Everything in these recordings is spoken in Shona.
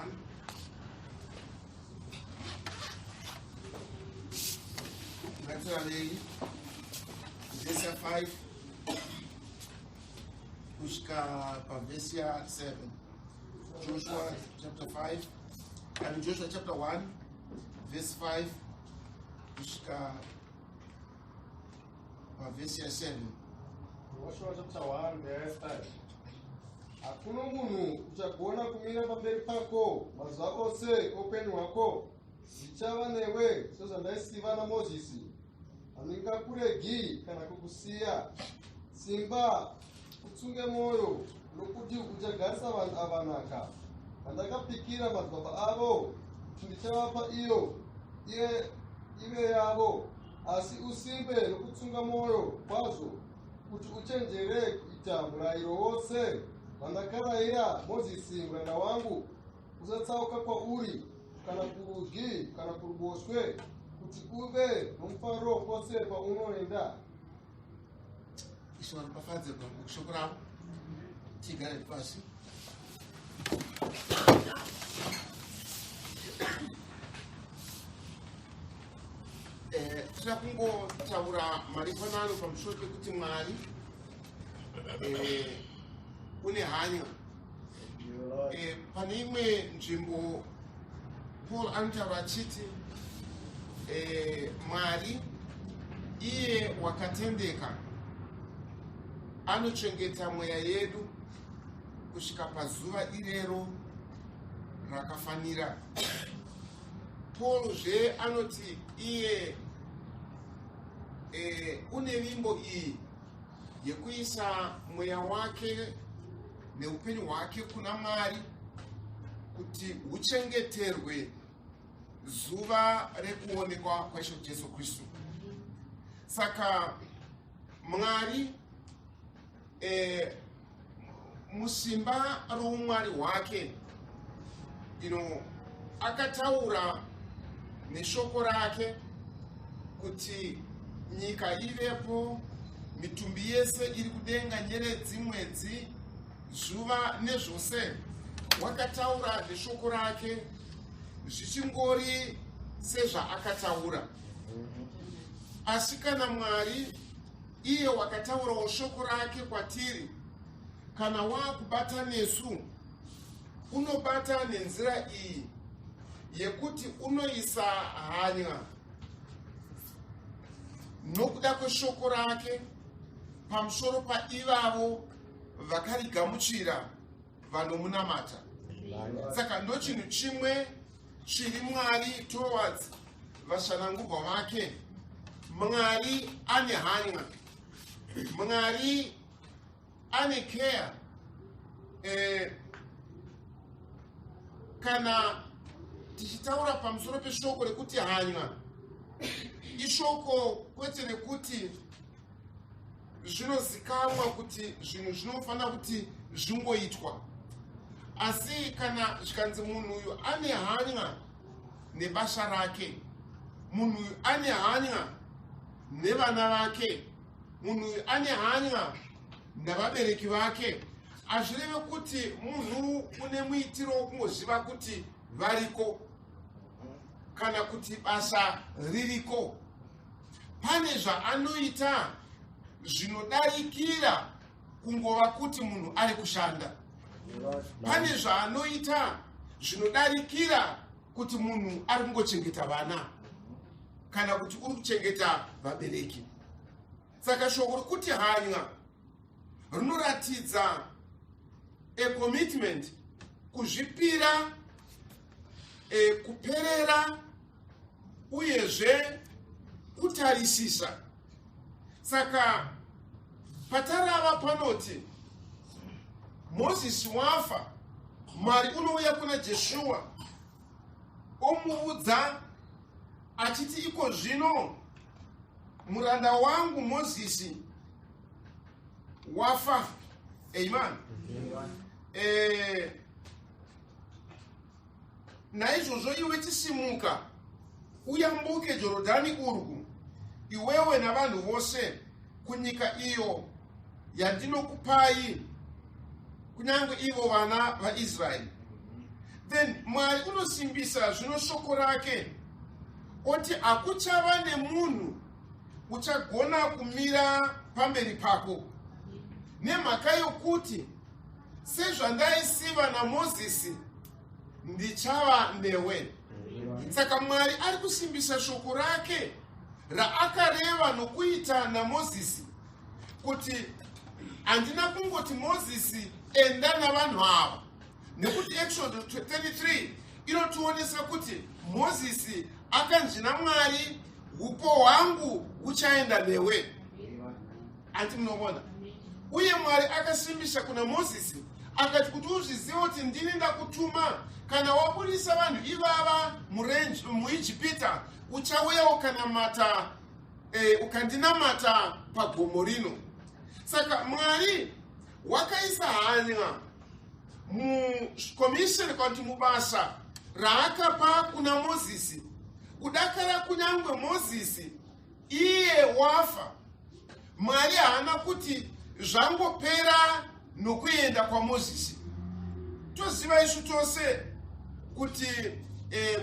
1. Ngatiravei vhesi ya 5 kusvika pavhesi ya 7. Joshua chapter 5 and Joshua chapter 1 verse 5 kusvika pavhesi ya 7. Joshua chapter 1 verse 5. Hakuna munhu uchagona kumira pamberi pako mazuva ose oupenyu hwako. Ndichava newe sezvandaisiva naMozisi. Handingakuregi kana kukusiya. Simba, utsunge mwoyo, nokuti uchagarisa vanhu ava nhaka yandakapikira madzibaba avo kuti ndichavapa iyo iye ive yavo. Asi usimbe nokutsunga mwoyo kwazvo kuti uchenjere kuita murayiro wose wandakarayira Mozisi muranda wangu, usatsauka kwauri kana kurudyi kana kuruboshwe, kuti uve nomufaro pose paunoenda. Ishe varopafadze kushoko ravo. Tigare pasi. Eh, tinoda kungotaura maripanano pamusoro pekuti Mwari eh, une hanya. Eh, pane imwe nzvimbo Paul anotaura achiti Mwari iye wakatendeka anochengeta mweya yedu kusvika pazuva irero rakafanira. Paul zve anoti iye une vimbo iyi yekuisa mweya wake neupenyu hwake kuna Mwari kuti huchengeterwe zuva rekuonekwa kwaIshe Jesu Kristu. Saka Mwari musimba roumwari hwake akataura neshoko rake kuti nyika ivepo, mitumbi yese iri kudenga, nyeredzi, mwedzi, zuva nezvose. Wakataura neshoko rake zvichingori sezvaakataura. Asi kana Mwari iye wakataurawo shoko rake kwatiri, kana waakubata nesu, unobata nenzira iyi yekuti unoisa hanya nokuda kweshoko rake pamusoro paivavo vakarigamuchira vanomunamata. Saka ndochinhu chimwe chiri Mwari towards vashanangurwa vake. Mwari ane hanya, Mwari ane care. Kana tichitaura pamusoro peshoko rekuti hanya, ishoko kwete rekuti zvinozikanwa kuti zvinhu zvinofanira kuti zvingoitwa, asi kana zvikanzi munhu uyu ane hanya nebasa rake, munhu uyu ane hanya nevana vake, munhu uyu ane hanya navabereki vake, hazvireve kuti munhu une muitiro wokungoziva kuti variko kana kuti basa ririko. Pane zvaanoita zvinodarikira kungova kuti munhu ari kushanda. Pane zvaanoita zvinodarikira kuti munhu ari kungochengeta vana kana kuti uri kuchengeta vabereki. Saka shoko rekuti hanya rinoratidza a commitment, kuzvipira, kuperera, uyezve kutarisisa. Saka patarava panoti Mozisi wafa, Mwari unouya kuna Jeshua omuudza achiti, iko zvino muranda wangu Mozisi wafa. Amen. Naizvozvo iwe chisimuka uyambuke Jorodhani urwu, iwewe navanhu vose, kunyika iyo yandinokupai, kunyange ivo vana vaIsraeri. Then Mwari unosimbisa zvino shoko rake oti hakuchava nemunhu uchagona kumira pamberi pako, nemhaka yokuti sezvandaisiva naMozisi ndichava newe. Saka Mwari ari kusimbisa shoko rake raakareva nokuita naMozisi, kuti handina kungoti Mozisi enda navanhu ava, nekuti Exodus 33 inotionesa kuti Mozisi akanzi naMwari, upo hwangu huchaenda newe. Anti munoona? Uye Mwari akasimbisa kuna Mozisi akati, kuti uzvizive kuti ndini ndakutuma, kana wabudisa vanhu ivava muIjipita, uchauya ukanamata, ukandinamata pagomo rino. Saka Mwari wakaisa hanya mukomisheni, kana kuti mubasa raakapa kuna Mozisi, kudakara kunyange Mozisi iye wafa, Mwari haana kuti zvangopera nokuenda kwaMozisi. Toziva isu tose kuti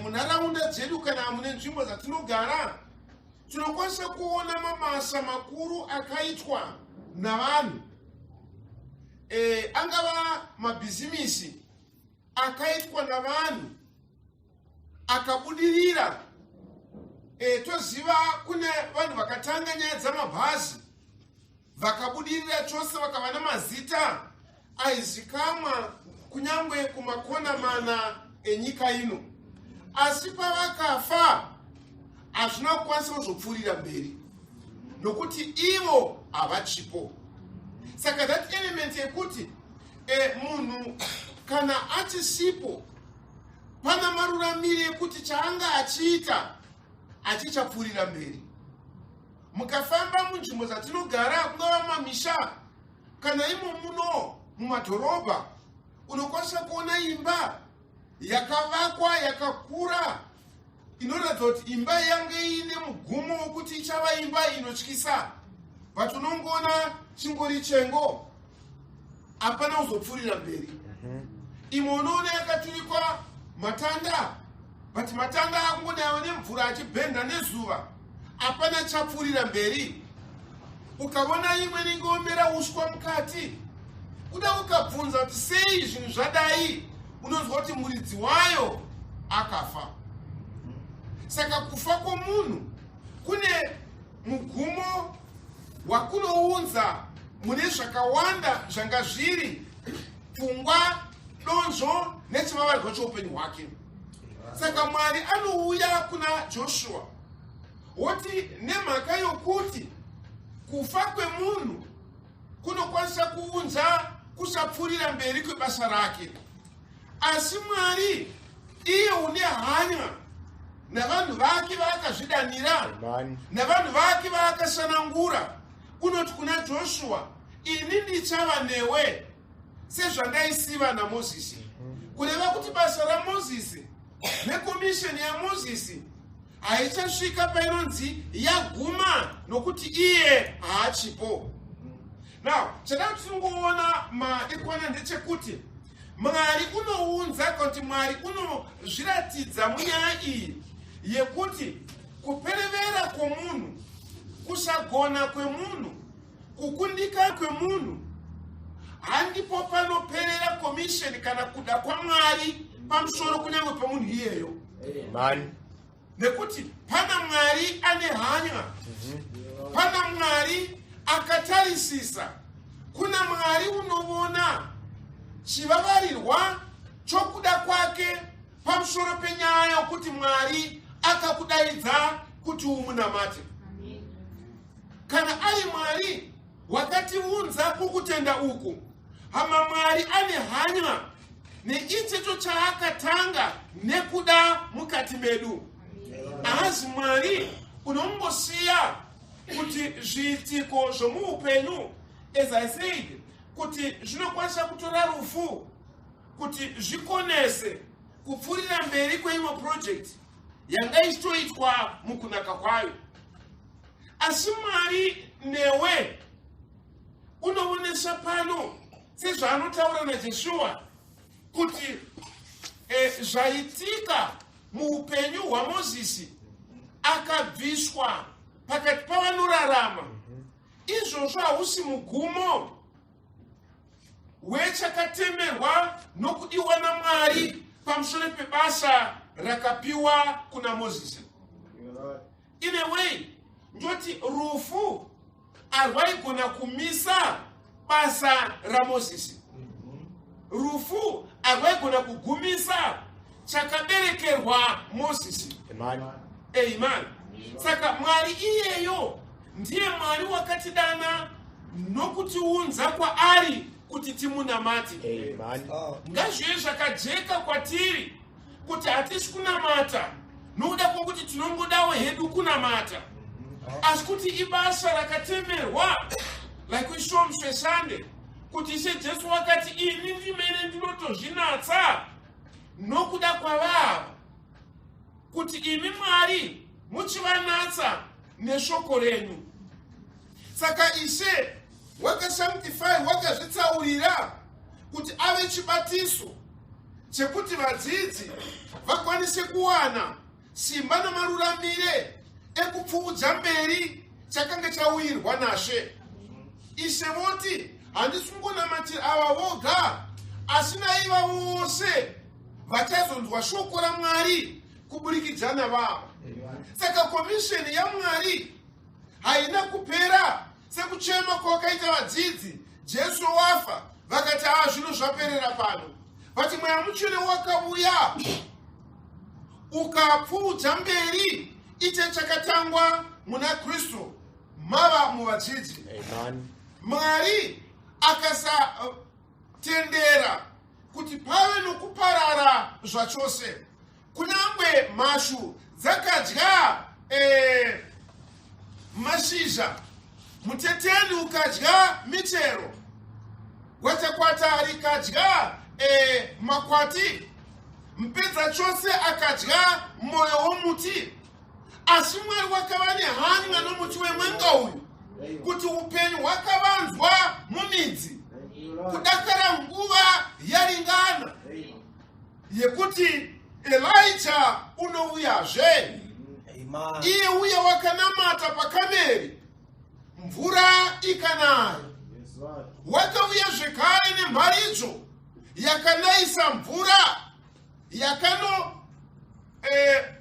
munharaunda dzedu kana mune nzvimbo dzatinogara, tinokwanisa kuona mabasa makuru akaitwa navanhu, angava mabhizimisi akaitwa navanhu akabudirira. Toziva kune vanhu vakatanga nyaya dzamabhazi vakabudirira chose, vakava namazita aizikamwa kunyange kumakona mana enyika ino, asi pavakafa hazvina kukwanisa kuzopfuurira mberi nokuti ivo havachipo. Saka that element yekuti munhu kana achisipo, pana maruramiro ekuti chaanga achiita achichapfuurira mberi. Mukafamba munzvimbo dzatinogara, kungava mamisha kana imo muno mumadhorobha, unokwanisa kuona imba yakavakwa yakakura inoratidza kuti imba yange iine mugumo wekuti ichava imba inotyisa, but unongoona chingori chengo, hapana kuzopfuurira mberi. Imwe unoona yakaturikwa matanda, but matanda akungonaiwa nemvura achibhenda nezuva, hapana chapfuurira mberi. Ukaona imwe inenge uswa mukati, kuda ukabvunza kuti sei zvinhu zvadai, unonzwa kuti muridzi wayo akafa. Saka kufa kwomunhu kune mugumo wakunounza mune zvakawanda zvanga zviri pfungwa, donzvo nechivavarwa cheupenyu hwake. Saka Mwari anouya kuna Joshua woti, nemhaka yokuti kufa kwemunhu kunokwanisa kuunza kusapfuurira mberi kwebasa rake, asi Mwari iye une hanya navanhu vake vaakazvidanira, navanhu vake vaakasanangura, unoti kuna Joshua, ini ndichava newe sezvandaisiva naMozisi. Kureva kuti basa raMozisi nekomisheni yaMozisi haichasvika painonzi yaguma nokuti iye haachipo. Now, chada kuti tinongoona maekwana ndechekuti Mwari unounza, kuti Mwari unozviratidza munyaya iyi yekuti kuperevera kwomunhu, kusagona kwemunhu, kukundika kwemunhu handipo panoperera komisheni kana kuda kwaMwari pamusoro kunyange pemunhu iyeyo. Nekuti pana Mwari ane hanya, pana Mwari akatarisisa, kuna Mwari unoona chivavarirwa chokuda kwake pamusoro penyaya yokuti Mwari akakudaidza kuti umunamate. Kana ari Mwari wakatiunza kukutenda uku, hama, Mwari ane hanya neichecho chaakatanga nekuda mukati medu. Haazi Mwari unongosiya kuti zviitiko zvomuupenyu, as I said, kuti zvinokwanisa kutora rufu kuti zvikonese kupfuurira mberi kweimwe project yanga ichitoitwa mukunaka kwayo. Asi Mwari newe unoonesa pano sezvaanotaura naJeshua kuti Zvaitika muupenyu hwaMozisi, akabviswa pakati pavanorarama, izvozvo hausi mugumo wechakatemerwa nokudiwa naMwari pamusoro pebasa rakapiwa kuna Mozisi. In a way, ndoti rufu harwaigona kumisa basa raMozisi, rufu harwaigona kugumisa chakaberekerwa Mozisi. Amen. Amen. Saka Mwari iyeyo ndiye Mwari wakatidana nokutiunza kwaari kuti timunamate. Amen. Ngazvive zvakajeka kwatiri kuti hatisi kunamata nokuda kwokuti tinongodawo hedu kunamata, asi kuti ibasa rakatemerwa, like we saw muSunday kuti Ishe Jesu wakati, "Ini ndimene ndinotozvinatsa nokuda kwavava, kuti imi Mwari muchivanatsa neshoko renyu." Saka Ishe wakasanctify, wakazvitsaurira kuti ave chibatiso chekuti vadzidzi vakwanise kuwana simba namaruramire ekupfuudza mberi chakanga chauyirwa naShe. Ishe voti, "Handisi kungonamatira ava voga, asi naiva vose vachazonzwa shoko raMwari kuburikidza navava." Saka commission yaMwari haina kupera sekuchema kwakaita vadzidzi Jesu wafa, vakati, "A, zvino zvaperera pano." But Mweya Mutsvene wakauya ukapfuudza mberi iche chakatangwa muna Kristu mava muvadzidzi. Amen. Mwari akasatendera kuti pave nokuparara zvachose, kunyange mhashu dzakadya mashizha, muteteni ukadya michero, gwatakwata rikadya makwati, mupedza chose akadya mwoyo womuti, asi Mwari wakava nehanya nomuti wemwenga uyu kuti upenyu hwakavanzwa mumidzi kudakara nguva yaringana yekuti Elija unouyazve. Amen. Iye uye wakanamata paKameri, mvura ikanaya, wakauya zvekare nemharidzo yakanayisa mvura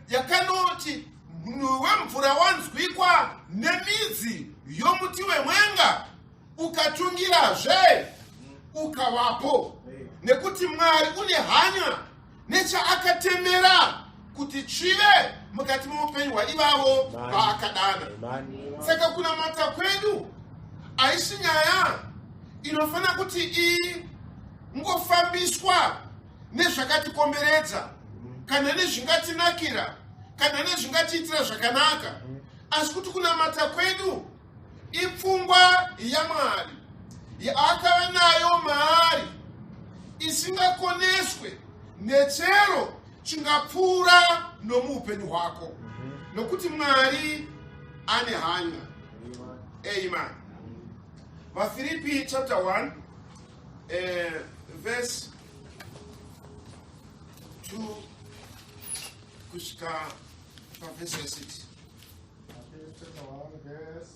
yakanoti munhuwi wemvura wanzwikwa nemidzi yomuti wemwenga, ukatungirazve ukavapo, nekuti Mwari une hanya nechaakatemera kuti chive mukati meupenyu hwaivavo vaakadana. Amen. Saka kunamata kwedu haisi nyaya inofanira kuti ingofambiswa nezvakatikomberedza kana nezvingatinakira kana nezvingatiitira zvakanaka, asi kuti kunamata kwedu ipfungwa yaMwari yaakava nayo maari, isingakoneswe nechero chingapfuura nomuupenyu hwako, nokuti Mwari ane hanya. Amen. VaFiripi chapter 1, verse 2 kusvika pavhesi ya6. Chapter 1, verse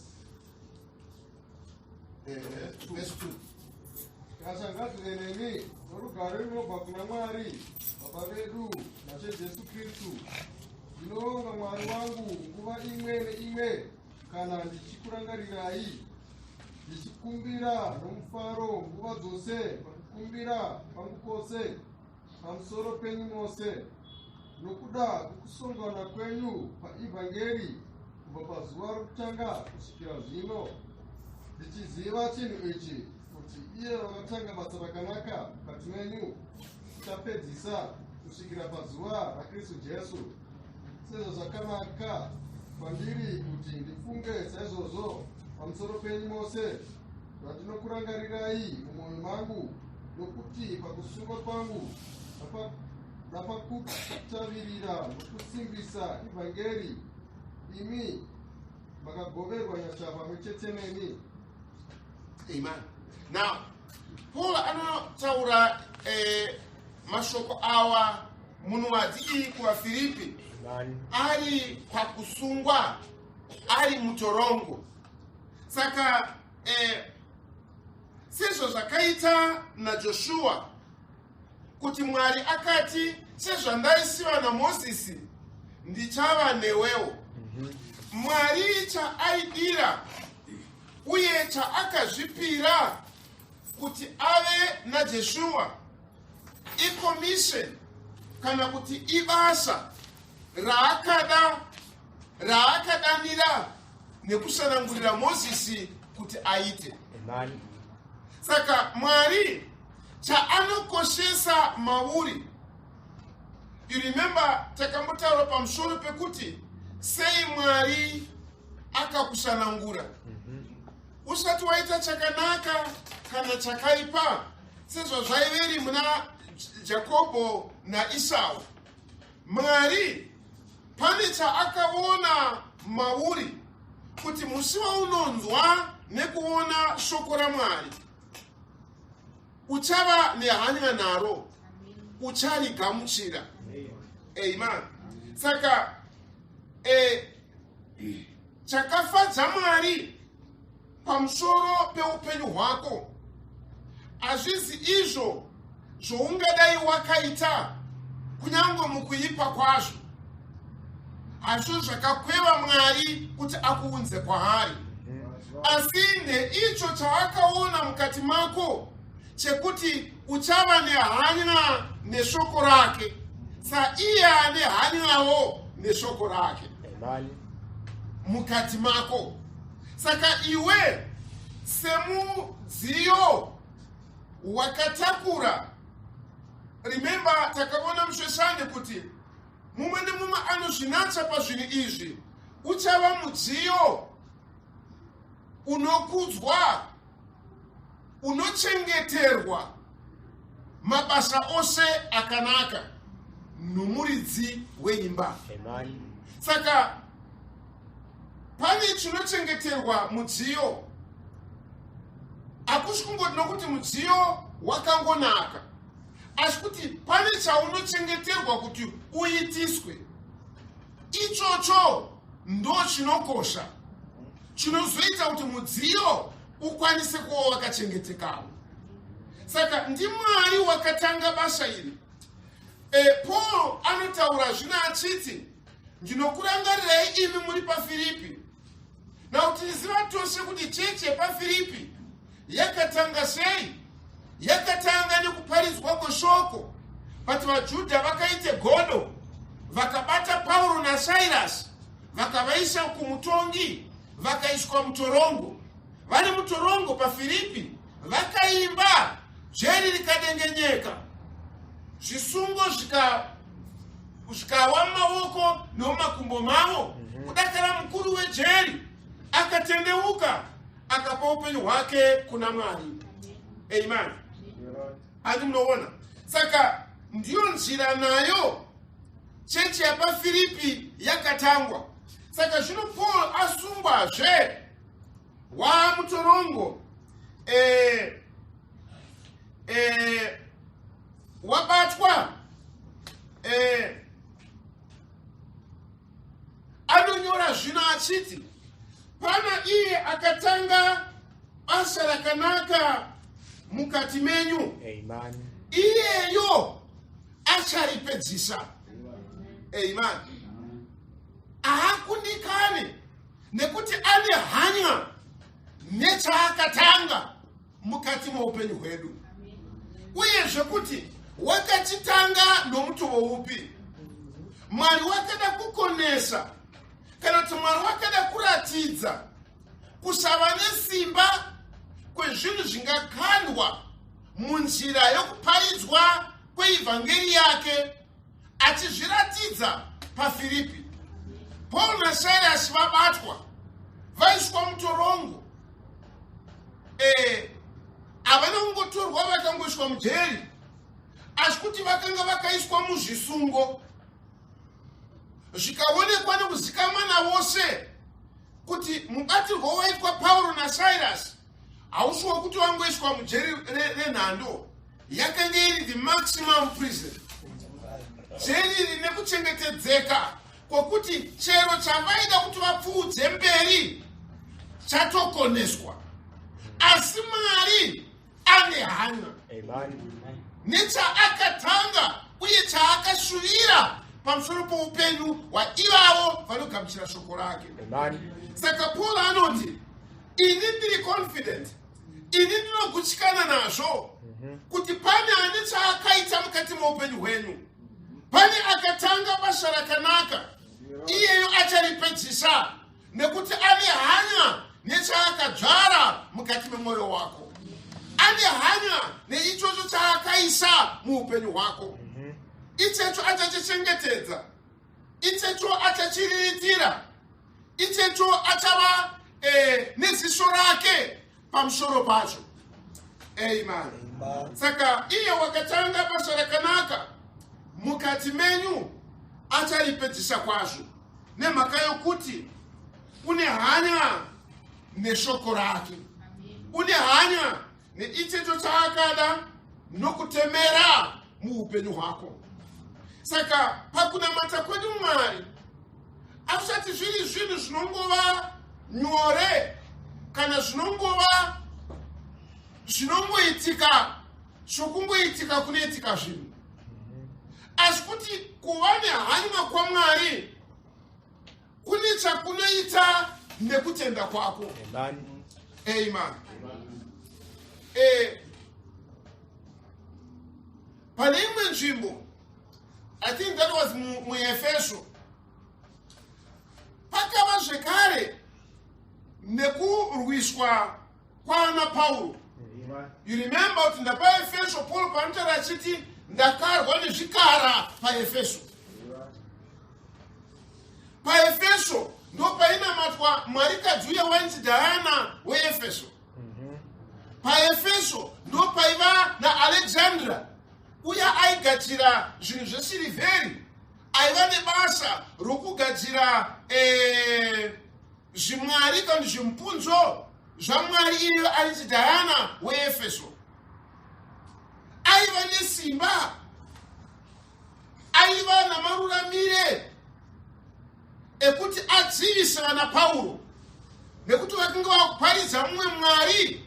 Verse 2. Nyasha ngadzive nemi norugare runobva kuna Mwari Baba vedu naShe Jesu Kristu. Ndinoonga Mwari wangu nguva imwe neimwe kana ndichikurangarirai, ndichikumbira nomufaro nguva dzose pakukumbira kwangu kwose pamusoro penyu mose, nokuda kwokusongana kwenyu paivhangeri kubva pazuva rokutanga kusvikira zvino, ndichiziva chinhu ichi, kuti iye wakatanga basa rakanaka mukati menyu uchapedzisa kusvikira pazuva raKristu Jesu. Sezvo zvakanaka kwandiri kuti ndifunge saizvozvo pamusoro penyu mose zvandinokurangarirai mumwoyo mangu, nokuti pakusungwa kwangu napakutavirira nokusimbisa ivhangeri, imi makagoverwa nyasha pamwe chete neni. Amen. Now, Paul anotaura mashoko awa. Munwadzi iyi kuvaFiripi ari pakusungwa, ari mutorongo. Saka sezvo zvakaita naJoshua, kuti Mwari akati, "Sezvandaisiva naMozisi, ndichava newewo." Mwari chaaidira uye chaakazvipira kuti ave naJeshua icommission, kana kuti ibasa raakada, raakadanira nekusanangurira Mozisi kuti aite. Saka Mwari chaanokoshesa mauri, you remember takambotaura pamusoro pekuti sei Mwari akakusanangura usati waita chakanaka kana chakaipa, sezvazvaiveri muna Jakobho naIsau. Mwari pane chaakaona mauri, kuti musi waunonzwa nekuona shoko raMwari, uchava nehanya naro, ucharigamuchira. Amen. Saka chakafadza Mwari pamusoro peupenyu hwako hazvizi izvo zvoungadai wakaita kunyange mukuipa kwazvo, hazvo zvakakweva Mwari kuti akuunze kwaari, asi ndeicho chaakaona mukati mako chekuti uchava nehanya neshoko rake, saiye ane hanyawo neshoko rake mukati mako. Saka iwe semudziyo wakatakura, remember takaona musheshane kuti mumwe nemumwe anozvinatsa pazvinhu izvi uchava mudziyo unokudzwa, unochengeterwa mabasa ose akanaka nomuridzi weimba. Saka pane chinochengeterwa mudziyo. Hakusi kungoti nokuti mudziyo wakangonaka, asi kuti pane chaunochengeterwa kuti uitiswe. Ichocho ndo chinokosha, chinozoita kuti mudziyo ukwanise kuva wakachengetekawo. Saka ndiMwari wakatanga basa iri. Paul anotaura zvino achiti, "Ndinokurangarirai imi muri paFiripi." Nakuti tiziva tose kuti chechi yepaFiripi yakatanga sei. Yakatanga nekuparidzwa kweshoko, but vaJudha vakaite godo, vakabata Pauro naSairasi, vakavaisa kumutongi, vakaiswa mutorongo. Vari mutorongo paFiripi vakaimba, jeri rikadengenyeka, zvisungo zvikawa mumaoko nomumakumbo mavo. Kudakara mukuru wejeri akatendeuka, akapa upenyu hwake kuna Mwari. Amen. Handi munoona? Saka ndiyo nzira nayo chechi yapaFiripi yakatangwa. Saka zvino Paul asungwazve, waamutorongo, wabatwa, anonyora zvino achiti, "Pana iye akatanga basa rakanaka mukati menyu, Amen. iyeyo acharipedzisa." Amen. Haakundikani nekuti ane hanya nechaakatanga mukati meupenyu hwedu, uyezve kuti wakachitanga nomutovo upi. Mwari wakada kukonesa, kana kuti Mwari wakada kuratidza kusava nesimba kwezvinhu zvingakandwa munzira yokuparidzwa kweivhangeri yake, achizviratidza paFiripi. Paul naSirasi vabatwa, vaiswa mutorongo, havana kungotorwa vakangoiswa mujeri, asi kuti vakanga vakaiswa muzvisungo, zvikaonekwa nekuzikamwa navose kuti mubatirwo waitwa Pauro naSirasi hausi wokuti wangoiswa mujeri renhando. Yakanga iri the maximum prison. Jeri rine kuchengetedzeka kwokuti chero chavaida kuti vapfuudze mberi chatokoneswa. Asi Mwari ane hanya nechaakatanga uye chaakashuvira pamusoro poupenyu hwaivavo vanogamuchira shoko rake. Saka Paul anoti, ini ndiri confident, ini ndinogutsikana nazvo kuti pane ane chaakaita mukati meupenyu hwenyu, pane akatanga basa rakanaka, iyeyo acharipedzisa nekuti ane hanya nechaakadzvara mukati memwoyo wako, ane hanya neichocho chaakaisa muupenyu hwako. Ichecho achachichengetedza, ichecho achachiriritira, ichecho achava neziso rake pamusoro pacho. Amen. Saka iye wakatanga basa rakanaka mukati menyu acharipedzisa kwazvo, nemhaka yokuti une hanya neshoko rake, une hanya neichecho chaakada nokutemera muupenyu hwako. Saka pakunamata kwedu Mwari, hazvisati zviri zvinhu zvinongova nyore kana zvinongova zvinongoitika sokungoitika kunoitika zvinhu, asi kuti kuva nehanya kwaMwari kune chakunoita nekutenda kwako. Amen. Pane imwe nzvimbo, I think that was muEfeso, pakava zvekare nekurwiswa kwaana Pauro. You remember kuti ndapaEfeso Paul panotaura achiti, "Ndakarwa nezvikara paEfeso." PaEfeso ndo painamatwa mwarikadzi uye wainzi Diana weEfeso. PaEfeso ndo paiva naAlexandra uye aigadzira zvinhu zvesirivheri, aiva nebasa rokugadzira zvimwari kana zvimupunzo zvamwari iyeyo ainzi Diana weEfeso. Aiva nesimba, aiva namaruramire ekuti adzivise vana Pauro, nekuti vakanga vakuparidza mumwe mwari,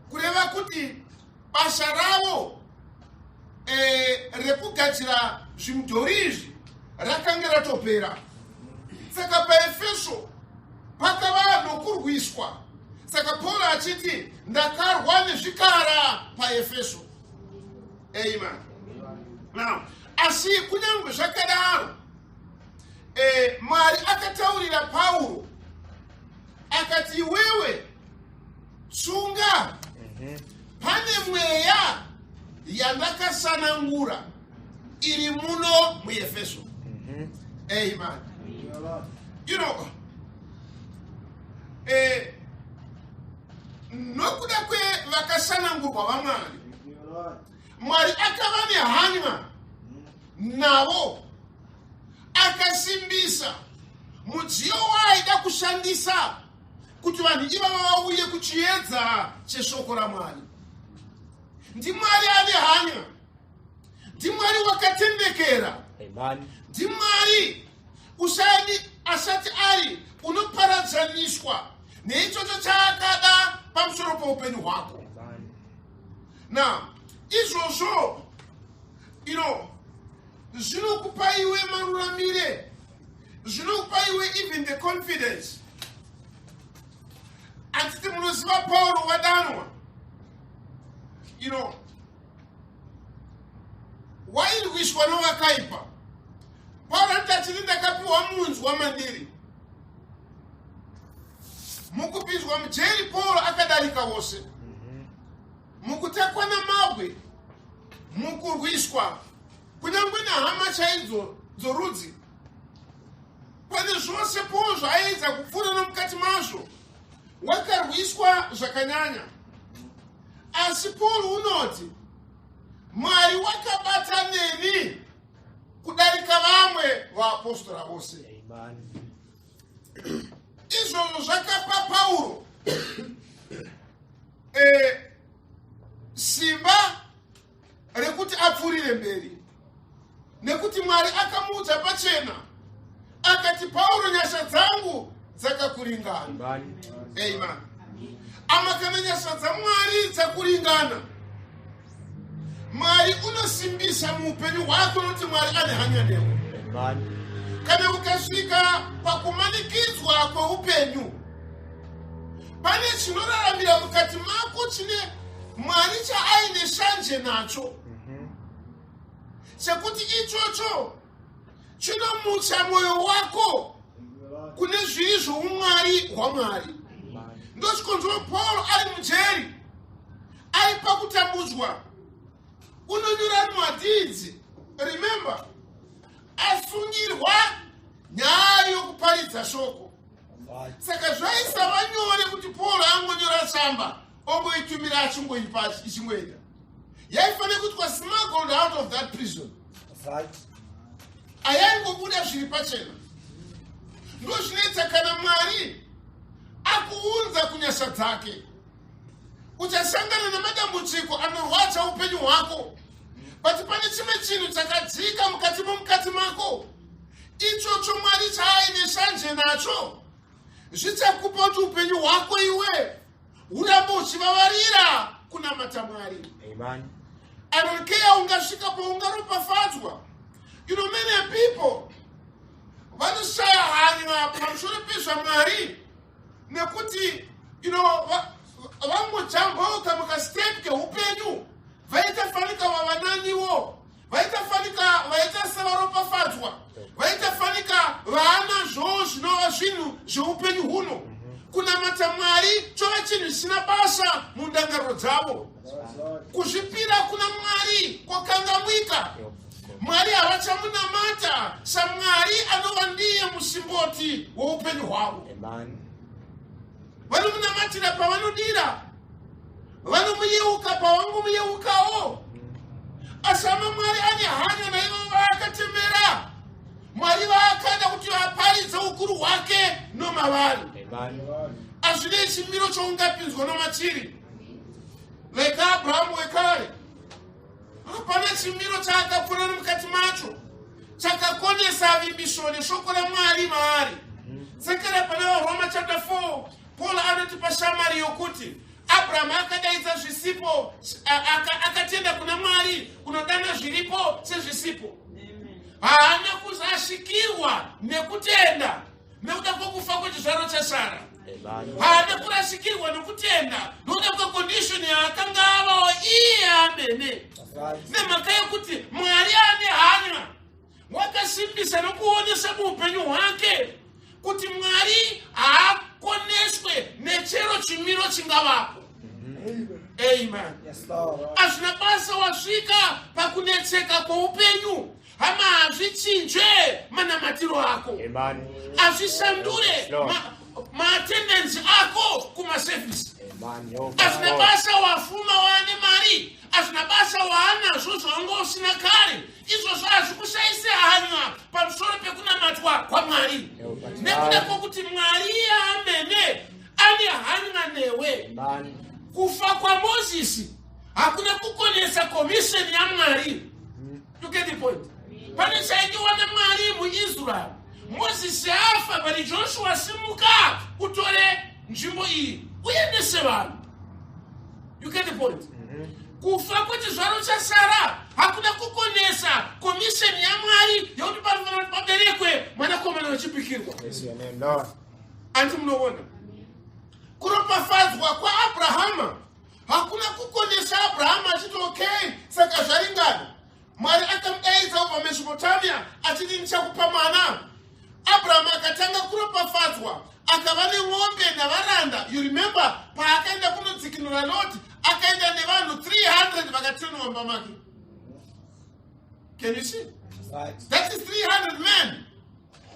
kureva kuti basa ravo rekugadzira zvimudhori izvi rakanga ratopera. Saka paEfeso pakava nokurwiswa. Saka Paul achiti, "Ndakarwa nezvikara paEfeso." Amen. Now, asi kunyange zvakadaro, Mwari akataurira Pauro akati, "Iwewe tsunga, pane mweya yandakasanangura iri muno muEfeso." Amen. Nokuda kwevakasanangurwa vaMwari, Mwari akava nehanya navo, akasimbisa mudziyo waaida kushandisa kuti vanhu ivava vauye kuchiedza cheshoko raMwari. NdiMwari ane hanya, ndiMwari wakatendekera, ndiMwari usani asati ari unoparadzaniswa neichocho chaakada pamusoro poupenyu hwako. Now, izvozvo zvinokupa iwe maruramire, zvinokupa iwe even the confidence. Atiti munoziva Pauro wadanwa, wairwiswa novakaipa. Pauro anoti achiti, "Ndakapiwa munzwa mandiri." Mukupinzwa mujeri, Pauro akadarika vose mukutakwa namabwe, mukurwiswa kunyange nehama chaidzo dzorudzi. Pane zvose Paul zvaaedza kupfuura nomukati mazvo, wakarwiswa zvakanyanya. Asi Paul unoti, "Mwari wakabata neni kudarika vamwe vaapostora vose." Izvozvo zvakapa Pauro simba rekuti apfuurire mberi. Nekuti Mwari akamuudza pachena akati, Pauro, nyasha dzangu dzakakuringana. Amen. Ama kana nyasha dzaMwari dzakuringana, Mwari unosimbisa muupenyu hwako nokuti Mwari ane hanya newe. Kana ukasvika pakumanikidzwa kweupenyu, pane chinoraramira mukati mako chine Mwari chaaine shanje nacho, chekuti ichocho chinomutsa mwoyo wako kune zviri zvoumwari hwaMwari. Ndochikonzero Paul ari mujeri, ari pakutambudzwa, unonyora mwadhidzi. Remember, asungirwa nyaya yokuparidza shoko, saka zvaisava nyore kuti Paul angonyora tsamba, ongoitumira, achingoipa, ichingoenda. Yaifanira kuitwa smuggled out of that prison. Ayaingobuda zviri pachena. Ndo zvinoita kana Mwari akuunza kunyasha dzake, uchasangana nemadambudziko anorwadza upenyu hwako, but pane chimwe chinhu chakadzika mukati momukati mako, ichocho Mwari chaaine shanje nacho, zvichakupa kuti upenyu hwako iwe urambe uchivavarira kunamata Mwari. I don't care ungasvika paungaropafadzwa. Many people vanoshaya hanya pamusoro pezvaMwari nekuti vangojambauka mukastep keupenyu, vaita fanika vavananiwo, vaita fanika vaita sevaropafadzwa, vaita fanika vaanazvowo zvinova zvinhu zveupenyu huno. Kunamata Mwari chova chinhu chisina basa mundangariro dzavo. Kuzvipira kuna Mwari kwakangamwika. Mwari havachamunamata saMwari anova ndiye musimboti woupenyu hwavo. Vanomunamatira pavanodira, vanomuyeuka pavangomuyeukawo. Asi ama Mwari ane hanya naivo vaakatemera, Mwari vaakada kuti vaparidze ukuru hwake nomavari. Hazvinei chimiro choungapinzwa nomachiri. Like Abrahamu wekare, hapana chimiro chaakapfuura nomukati macho chakakonesa vimbiso neshoko raMwari maari. Sekera pana vaRoma chapter 4, Paul anotipa summary yokuti Abrahamu akadaidza zvisipo, akatenda kuna Mwari kunodana zviripo sezvisipo. Haana kuzashikirwa nekutenda nekuda kwokufa kwechizvaro chaSara. Haana kurasikirwa nokutenda nokuda kwecondition yaakanga avawo iye amene, nemhaka yekuti Mwari ane hanya wakasimbisa nokuonesa muupenyu hwake kuti Mwari haakoneswe nechero chimiro chingavapo. Amen. Hazvina basa wasvika pakunetseka kwoupenyu, hama, hazvichinje manamatiro ako, hazvishandure maattendance ako kumasevhisi. Hazvina basa wafuma, waane mari, hazvina basa waanazvo zvawanga usina kare, izvozvo hazvikushayise hanya pamusoro pekunamatwa kwaMwari, nekuda kwokuti Mwari amene ane hanya newe. Kufa kwaMozisi hakuna kukonesa commission yaMwari. You get the point? Pane chaidiwa naMwari muIsrael. Mozisi afa, but Joshua, simuka utore nzvimbo iyi uendese vanhu. You get the point? Kufa kwechizvaro chaSara hakuna kukonesa commission yaMwari yekuti panofanira kuti paberekwe mwanakomana wechipikirwa. Anti munoona, kuropafadzwa kwaAbrahama hakuna kukonesa Abrahama achiti, "Okay, saka zvaringana." Mwari akamudaidza kubva Mesopotamia achiti, "Ndichakupa mwana." Abrahamu akatanga kuropafadzwa, akava nemombe navaranda. You remember paakaenda kunodzikinura Loti, akaenda nevanhu 300 vakatrainwa mumba make. Can you see? That is 300 men.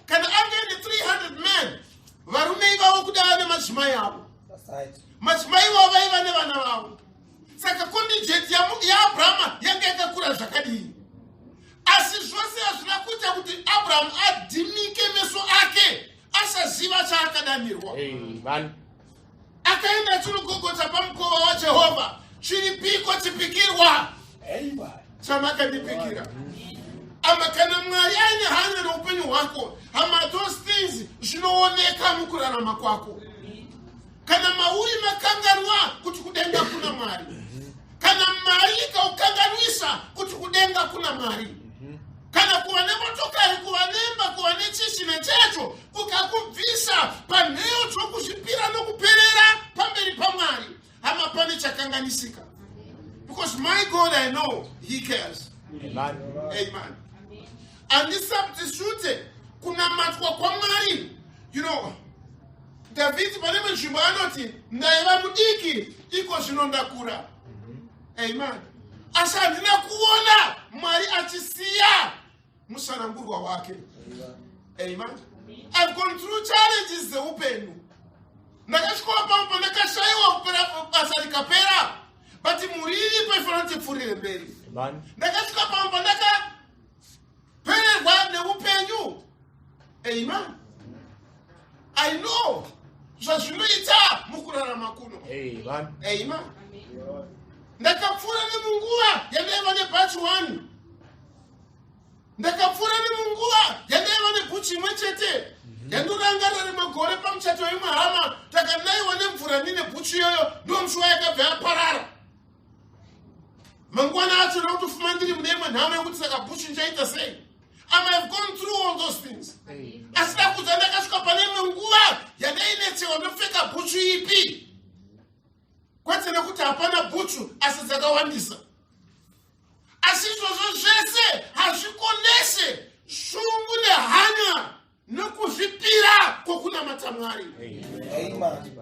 Kana ange ne 300 men, varume ivavo kuda vane madzimai avo, madzimai ivavo vaiva nevana vavo, saka contingent yaAbrahama yanga yakakura zvakadii? Asi zvose hazvina kuita kuti Abrahamu adhimike meso ake asaziva chaakadanirwa. Akaenda achinogogotsa pamukova waJehovha, "Chiripiko chipikirwa chamakandipikira?" Ama kana Mwari aine hanya neupenyu hwako, hama, those things zvinooneka mukurarama kwako. Kana mauri makanganwa kuti kudenga kuna Mwari, kana mari ikaukanganwisa kuti kudenga kuna Mwari, kana kuva nemotokari, kuva nemba, kuva nechichi nechecho kukakubvisa panheyo dzokuzvipira nokuperera pamberi paMwari, hama, pane chakanganisika, because my God, I know he cares. Amen. Amen. Handisubstitute kunamatwa kwaMwari. Dhavhidhi pane imwe nzvimbo anoti, "Ndaiva mudiki, iko zvino ndakura." Amen. Asi handina kuona Mwari achisiya musanangurwa wake. Amen. I've gone through challenges dzeupenyu. Ndakasvikawo pamwe pandakashayiwa, kupera basa rikapera, but mhuri iripo, ifanira kuti ipfuurire mberi. Amen. Ndakasvika pamwe pandakapererwa neupenyu. Amen. I know zvazvinoita mukurarama kuno. Amen. Amen. Ndakapfuura nemunguva yandaiva nebhachi 1. Ndakapfuura nemunguva yandaiva nebhuchi imwe chete. Yandorangarira rimwe pamuchato weimwe hama, takanayiwa nemvura nine bhuchi iyoyo, ndomushuwa yakabva yaparara. Mangwana acho ndakutofuma ndiri mune imwe nhamo yekuti, saka bhuchi ndichaita sei? I have gone through all those things. Asi ndakudza, ndakasvika pane imwe nguva yandainetsewa, ndopfeka bhuchu ipi? Kwete nekuti hapana bhuchu, asi dzakawandisa. Asi izvozvo zvese hazvikonese shungu nehanya nekuzvipira kwokunamata Mwari.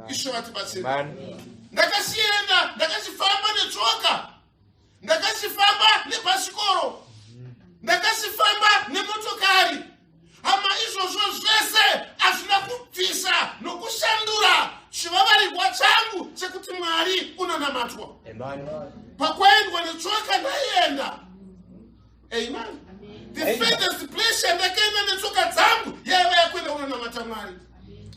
Ishe vatibatsire. Amen. Ndakasienda, ndakachifamba netsoka, ndakachifamba nebhasikoro, ndakachifamba nemotokari. Hama, izvozvo zvese hazvina kubvisa nokushandura chivavarirwa changu chekuti Mwari unonamatwa. Amen. Pakwaendwa netsoka, ndaienda. Amen. The furthest place yandakaenda netsoka dzangu yaiva yakuenda kunonamata Mwari.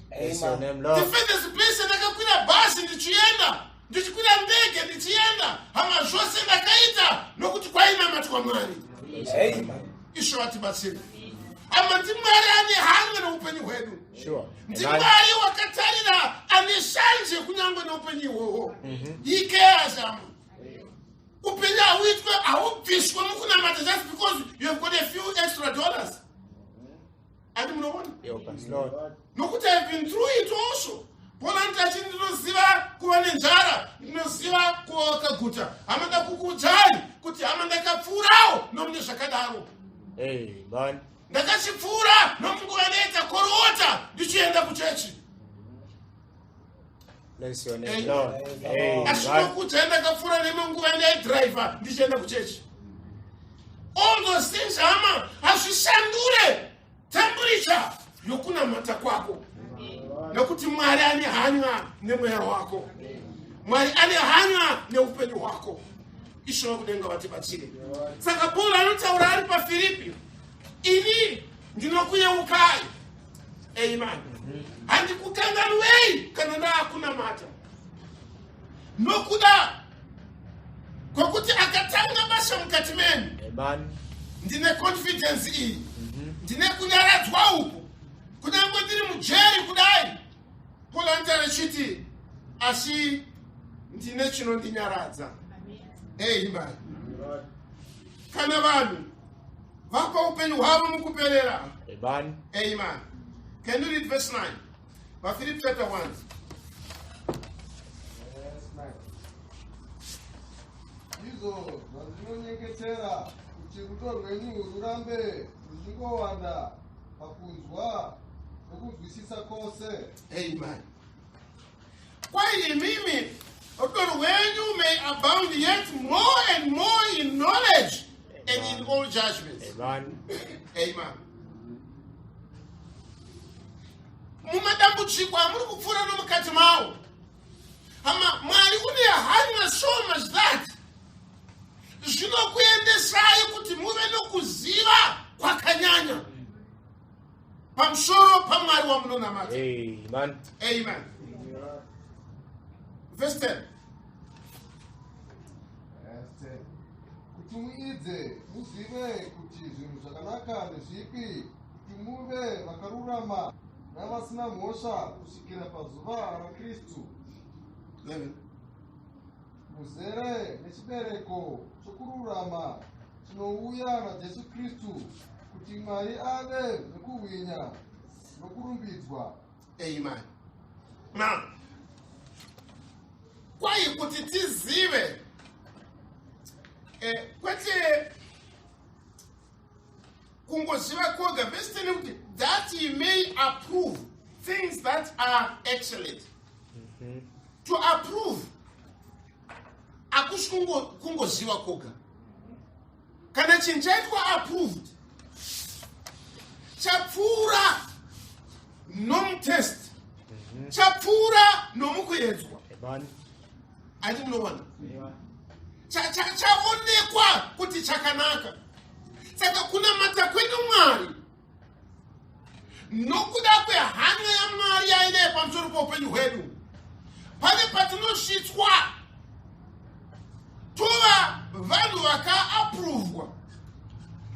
Bless your name, The Lord. furthest place yandakakwira bhazi ndichienda, ndichikwira ndege ndichienda, hama, zvose ndakaita nokuti kwainamatwa Mwari. Ishe vatibatsire. Hama, ndiMwari ane hanya neupenyu hwedu. Ndimwari wakatarira, ane shanje kunyange neupenyu ihwohwo. He cares. Hama, upenyu hauitwe, haubviswe mukunamata just because you have got a few extra dollars. Ati munoona? Help us, Lord. Nokuti I've been through it also. Pona nditachi, ndinoziva kuva nenzara, ndinoziva kuva wakaguta. Hama, ndakukuudzai kuti, hama, ndakapfuurawo nomune zvakadaro. Amen. Ndakachipfuura nomunguva inoita korowota ndichienda kuchechi. Bless your name, Amen. Lord. Asi Amen. nokuti ndakapfuura nemunguva ndaidhiraivha ndichienda kuchechi. All those things, hama, hazvishandure temperature yokunamata kwako, nekuti Mwari ane hanya nemweya wako, Mwari ane hanya neupenyu hwako. Ishe wekudenga vatibatsire. Saka Pauro anotaura ari paFiripi, "Ini ndinokuyeukai." Amen. Handikukanganwei kana ndaakunamata, nokuda kwekuti akatanga basa mukati menyu. Amen. Ndine confidence iyi, ndine kunyaradzwa uku, kunyange ndiri mujeri kudai. Paul anotaura achiti, "Asi ndine chinondinyaradza." Amen. Kana vanhu vapa upenyu hwavo mukuperera. Amen. Amen. Can you read verse 9, VaFilipi chapter 1? Verse 9. Ndizvo zvandinonyengetera, kuti rudo rwenyu rurambe ruchingowanda pakunzwa nokunzwisisa kwose. Amen. Kwai imimi rudo rwenyu may abound yet more and more in knowledge and in all judgments. Amen. Amen. Mumadambudziko amuri kupfuura nomukati mawo, hama, Mwari une hanya so much that zvinokuendesai kuti muve nokuziva kwakanyanya pamusoro paMwari wamunonamata. Amen. Amen. Verse 10. Verse 10. Kuti muidze muzive kuti zvinhu zvakanaka ndezvipi, kuti muve vakarurama navasina mhosva kusvikira pazuva raKristu. 11. Muzere nechibereko chokururama chinouya naJesu Kristu, kuti Mwari ave nekuhwinya nokurumbidzwa. Amen. Now, kwai kuti tizive, kwete kungoziva kwoga. Verse 10 kuti that he may approve things that are excellent. To approve hakusi kungoziva kwoga. Kana chinhu chaitwa approved, chapfuura nomutest, chapfuura nomukuedzwa. Amen. Ati munoona, chaonekwa kuti chakanaka. Saka kunamata kwedu Mwari, nokuda kwehanya yaMwari yainayo pamusoro poupenyu hwedu, pane patinosvitswa tova vanhu vakaaprovwa,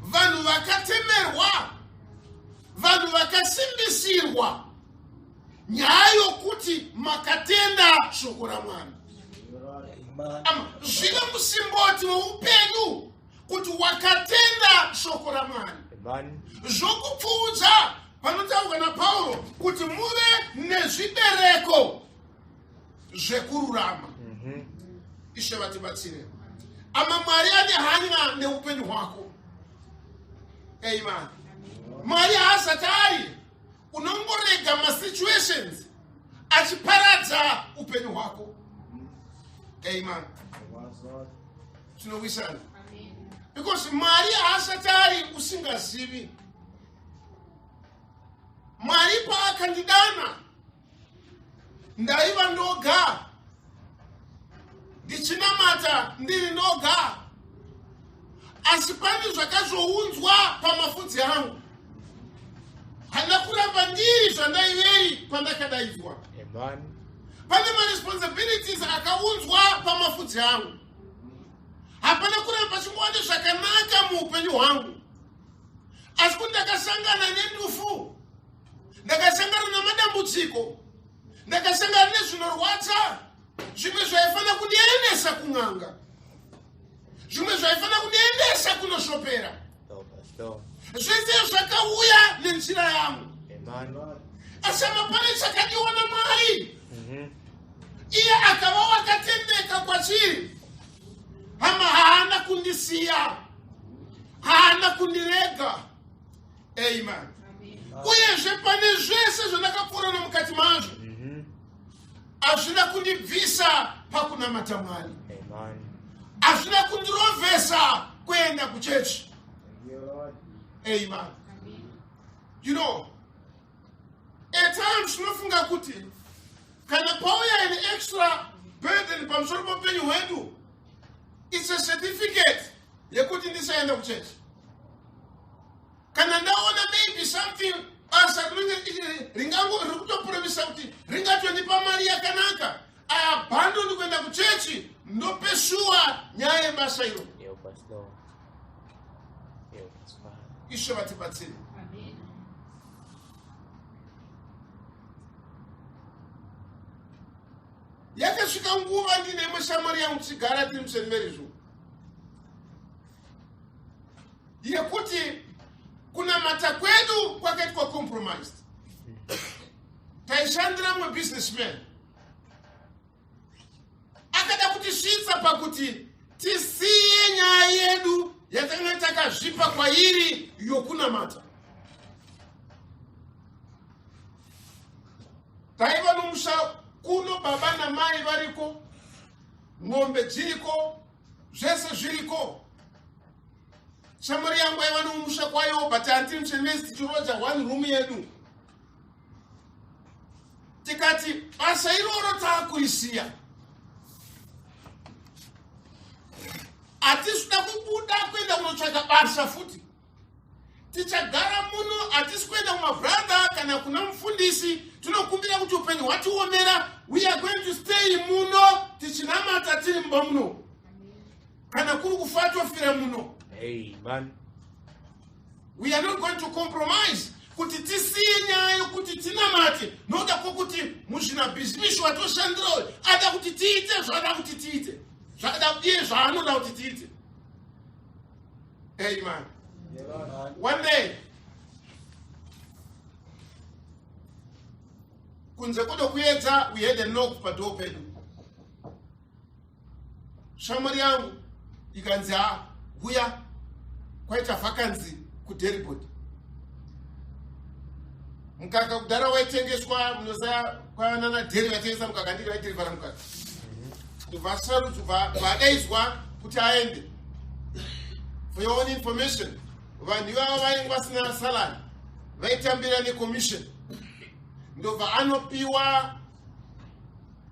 vanhu vakatemerwa, vanhu vakasimbisirwa nyaya yokuti makatenda shoko raMwari. Amen. Zvino musimboti weupenyu kuti wakatenda shoko raMwari. Amen. Zvokupfuudza panotaurwa naPauro kuti muve nezvibereko zvekururama. Ishe vatibatsire. Ama Mwari ane hanya neupenyu hwako. Amen. Mwari haasati ari unongorega masituations achiparadza upenyu hwako. Amen. Tinowisana, because Mwari haasati ari usingazivi. Mwari paakandidana, ndaiva ndoga, ndichinamata ndiri ndoga, asi pane zvakazounzwa pamafudzi angu. Handina kuramba ndiri zvandaiveri pandakadaidzwa. Amen. Pane maresponsibilities akaunzwa pamafudzi angu. Hapana kuramba chingova zvakanaka muupenyu hwangu, asi kuti ndakasangana nendufu, ndakasangana namadambudziko, ndakasangana nezvinorwadza. Zvimwe zvaifanira kundiendesa kun'anga, zvimwe zvaifanira kundiendesa kunoshopera. Help us, Lord. Zvese zvakauya nenzira yangu. Amen. Asi mapane chakadiwa naMwari, iye akava wakatendeka kwachiri. Hama, haana kundisiya, haana kundirega. Amen. Uyezve pane zvese zvandakapfuura nomukati mazvo, hazvina kundibvisa pakunamata Mwari. Amen. Hazvina kundirovhesa kuenda kuchechi. Amen. At times tinofunga kuti kana pauya an extra burden pamusoro poupenyu hwedu, it's a certificate yekuti ndisaenda kuchechi. Kana ndaona maybe something, basa rinenge ringango riri kutopromisa kuti ringatondipa mari yakanaka, I abandon kuenda kuchechi, ndopeshuwa nyaya yebasa iro. Help us, Lord. Help us, Father. Ishe vatibatsire. Yakasvika nguva ndine imwe shamwari yangu, tichigara tiri muSt Marys umu, yekuti kunamata kwedu kwakaitwa compromised. Taishandira mumwe businessman akada kutisvitsa pakuti tisiye nyaya yedu yatakanga takazvipa kwairi yokunamata. Taiva nomusha kuno, baba namai variko, ng'ombe dziriko, zvese zviriko. Shamwari yangu aiva nomusha kwayo, but handiri muSt Marys, tichiroja one room yedu. Tikati basa iroro taakurisiya, hatisi kuda kubuda kuenda kunotsvaka basa futi, tichagara muno. Hatisi kuenda kumabhuratha kana kuna mufundisi tinokumbira kuti upenyu hwatiomera. We are going to stay muno, tichinamata tiri mumba muno. Kana kuri kufa tofira muno. Amen. We are not going to compromise kuti tisiye nyaya yokuti tinamate nokuda kwokuti muzvinabhizimisi watoshandira uyu ada kuti tiite zvaada kuti tiite zvaada iye zvaanoda kuti tiite. Amen. One day kunze kudokuedza we had a knock padoor pedu. Shamwari yangu ikanzi ha huya kwaita vakanzi kuderibod. Mukaka kudhara waitengeswa munoziva kwanana dheri vaitengesa mukaka ndiri vaidhirivhara mukaka. Ndobva vadaidzwa kuti aende. For your own information, vanhu ivavo vainge vasina salary, vaitambira necommission. Ndobva anopiwa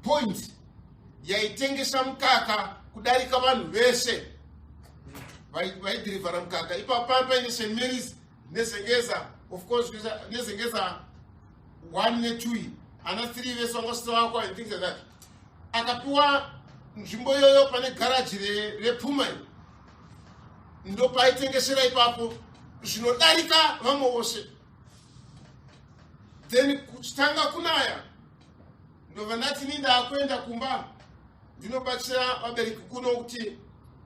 point yaitengesa mukaka kudarika vanhu vese vaidhirivhara mukaka. Ipapo paine St Mary's neZengeza, of course neZengeza 1 ne2 ana 3 vese vanga vasina vakwa and things like that. Akapiwa nzvimbo iyoyo pane garaji rePuma ndopaitengesera ipapo zvinodarika vamwe vose. Then kuchitanga kunaya ndobva ndati ini ndaakuenda kumba ndinobatsira vabereki kuno kuti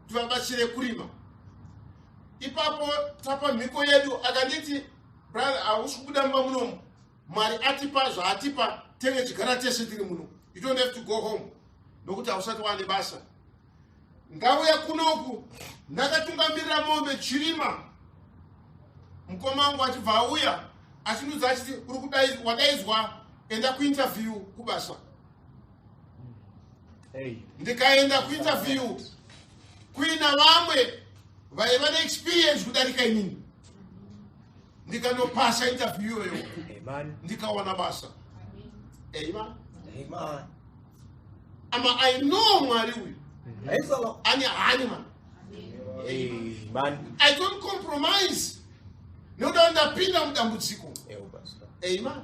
tivabatsire kurima. Ipapo tapa mhiko yedu akanditi brother hausi kubuda mumba munomu, Mwari atipa zvaatipa, tenge chigara tese tiri muno, you don't have to go home nokuti hausati waane basa. Ndauya kunoku ndakatungamirira mombe chirima, mukoma wangu achibva auya achinudza achiti uri wadaidzwa enda kuinterview kubasa. Hey. Ndikaenda kuinterview kuina vamwe vaiva neexperience kudarika inini, ndikanopasa interview iyoyo ndikawana basa. Amen. Amen. Ama I know Mwari uyu ane hanya. Amen. I don't compromise nekuda ndapinda mudambudziko. Amen.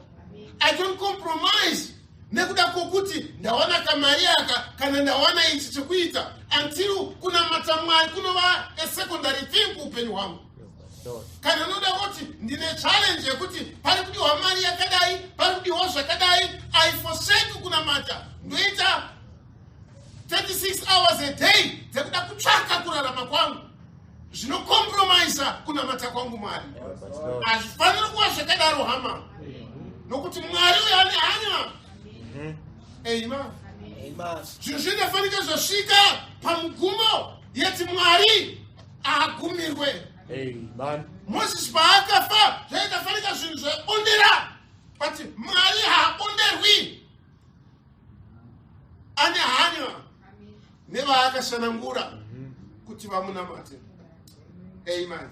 I don't compromise nekuda kwokuti ndawana kamari aka kana ndawana ichi chekuita, until kunamata Mwari kunova a secondary thing kuupenyu hwangu. Kana unoda kuti ndine challenge yekuti pari kudiwa mari yakadai, pari kudiwa zvakadai, I forsake kunamata, ndoita 36 hours a day dzekuda kutsvaka kurarama kwangu, zvinocompromisa kunamata kwangu Mwari. Hazvifaniri kuva zvakadaro hama, nokuti Mwari uyo ane hanya. Amen. Zvinhu zvinofanika zvasvika pamugumo yeti Mwari agumirwe. Amen. Moses paakafa zvaitafanika zvinhu zvaibondera, but Mwari haabonderwi, ane hanya nevaakasanangura kuti vamunamate. Amen.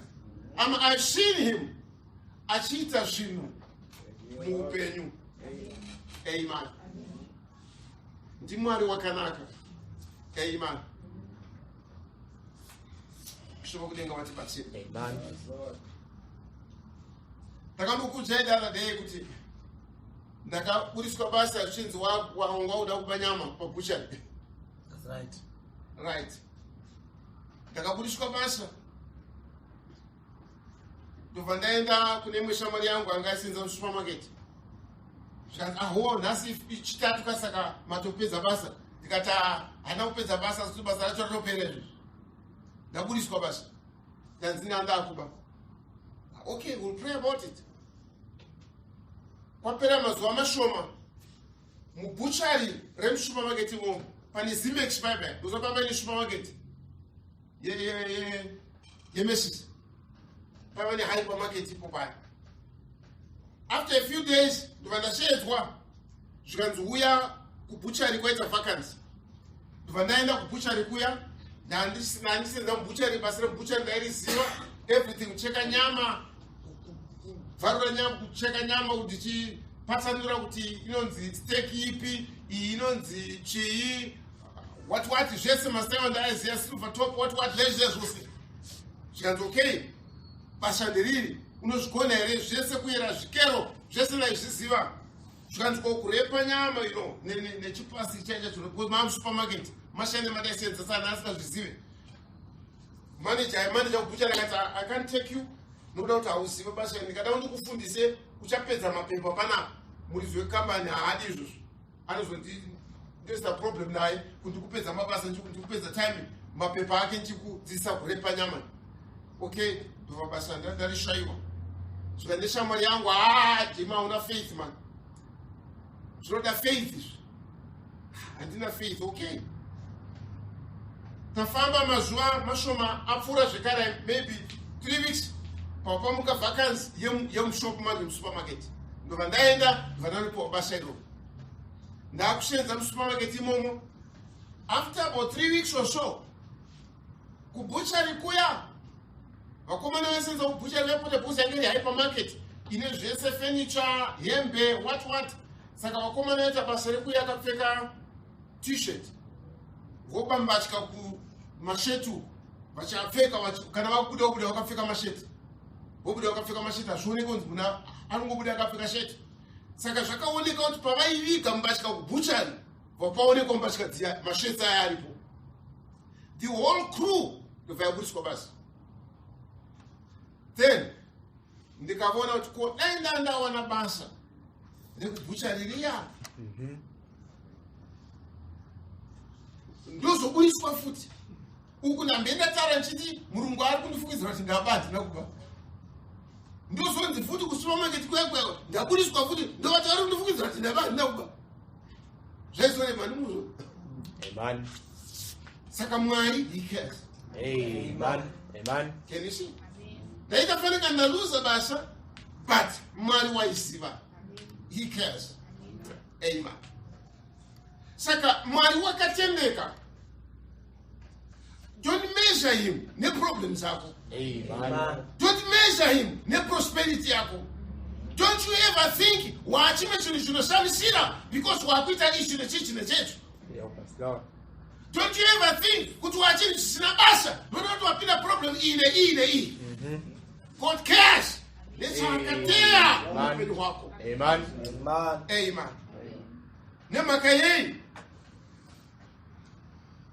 I've seen him achiita zvinhu muupenyu. Amen. NdiMwari wakanaka. Amen. Shoko kudenga vatibatsire. Amen. Ndakambokuudzai the other day kuti ndakaburiswa basa zvichinzi wanga uda kuba nyama pabutchery. That's right. Right. Ndakaburiswa basa ndobva ndaenda kune imwe shamwari yangu anga aisenza musupermarket, zvikanzi aho nhasi chitatu kasaka matopedza basa. Ndikati handina kupedza basa, asi basa racho ratopera izvozvo, ndaburiswa basa, ndanzi nandakuba. Okay, we'll pray about it. Kwapera mazuva mashoma, mubutchery remusupermarket imomo pane Zimex paipai, ndozopamba paine supermarket yeMacy's, paiva nehypermarket ipo paya. After a few days ndobva ndashedzwa, zvikanzi uya kubutchery kwaita vacancy. Ndobva ndaenda kubutchery kuya, ndandisenza mubutchery, basa remubutchery ndairiziva, everything, kucheka nyama, kubvarura nyama, kucheka nyama, ndichipatsanura kuti inonzi steak ipi, iyi inonzi chii, what what, zvese mazita ndaiziva, silver top, what what, zvezve zvose. Zvikanzi okay, basa nderiri, unozvigona here zvese, kuyera zvikero zvese ndaizviziva. Zvikanzi ko kurepa nyama ino nechiplastic chaicha, because mamusupermarket mashande madaisenzesa asingazvizive. Manager manager kubhuchari akati I can't take you nokuda kuti hauzive basa ndikada kuti ndikufundise uchapedza mapepa panapa. Muridzi wekambani haadi izvozvo. Anozondi ndoisa problem naye kuti kupedza mabasa ndikupedza time mapepa ake ndichikudzidzisa kurepa nyama. Okay, ndova basa ndarishaiwa. Zvika neshamwari yangu, ah, Jema una faith man. Zvinoda faith izvi. Handina faith, okay. Tafamba mazuva mashoma apfuura zvekare maybe 3 weeks papamuka vacancy yemushop manje musupermarket. Ndobva ndaenda ndobva ndanopiwa basa iroro. Ndakusenza musupermarket imomo. After about 3 weeks or so, kubhuchari kuya vakomana vesenza kubhuchari vepota bhuzi yange iri hypermarket ine zvese furniture, hembe, what what. Saka vakomana vaita basa rekuya akapfeka t-shirt vopa mbatya kumasheti uku vachapfeka kana vakubuda vobuda vakapfeka masheti vobuda vakapfeka masheti hazvioneka kunzi munhu anongobuda akapfeka sheti. Saka zvakaoneka kuti pavaiviga mbatya kubhuchari vapaonekwa mbatya dziya masheti aya aripo. The whole crew ndobva yaburitswa basa. Then ndikavona kuti ko dai ndandawana basa rekubhuchari riya ndozoburitswa futi uku ndambe ndataura ndichiti murungu ari kundifungidzira kuti ndaba handina kuba. Ndozonzi futi kusupermarket kuya kuya ndaburitswa futi ndovati vari kundifungidzira kuti ndaba handina kuba. Zvaizorema ndimuzvo. Amen. Saka Mwari he cares. Amen. Amen. Can you see? Ndaita fanika ndaluza basa but Mwari waiziva. He cares. Amen. Saka Mwari wakatendeka. Don't measure him neproblems ako. Amen. Don't measure him neprosperity yako. Don't you ever think waachime chinhu chinoshamisira because wakuita ichi nechichi nechecho. Help us, Lord. Don't you ever think kuti wachinhu chisina basa noda kuti wapinda problem iyi neiyi neiyi. God cares. Nechakateya muupenyu hwako. Amen. Amen. Amen. Nemhaka yei?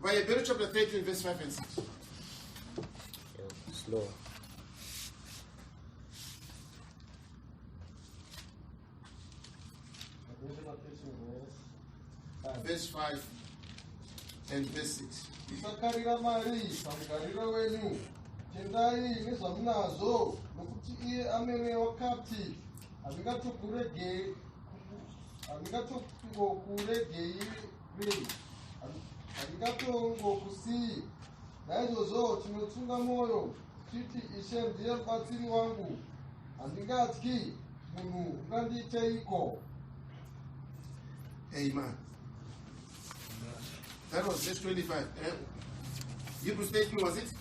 VaHebheru chapter 13 verse 5 and 6. Help us, Lord. Verse 5 and verse 6. Musakarira mari pamugariro wenyu, tendai nezvamunazvo, nokuti iye amene wakati, handingatongokuregei, handingatongokusiyi. Naizvozvo tinotsunga mwoyo tichiti, Ishe ndiye mubatsiri wangu, handingatyi, munhu ungandiiteiko? Amen. That was verse 25. Eh? Hebrews 13 was it?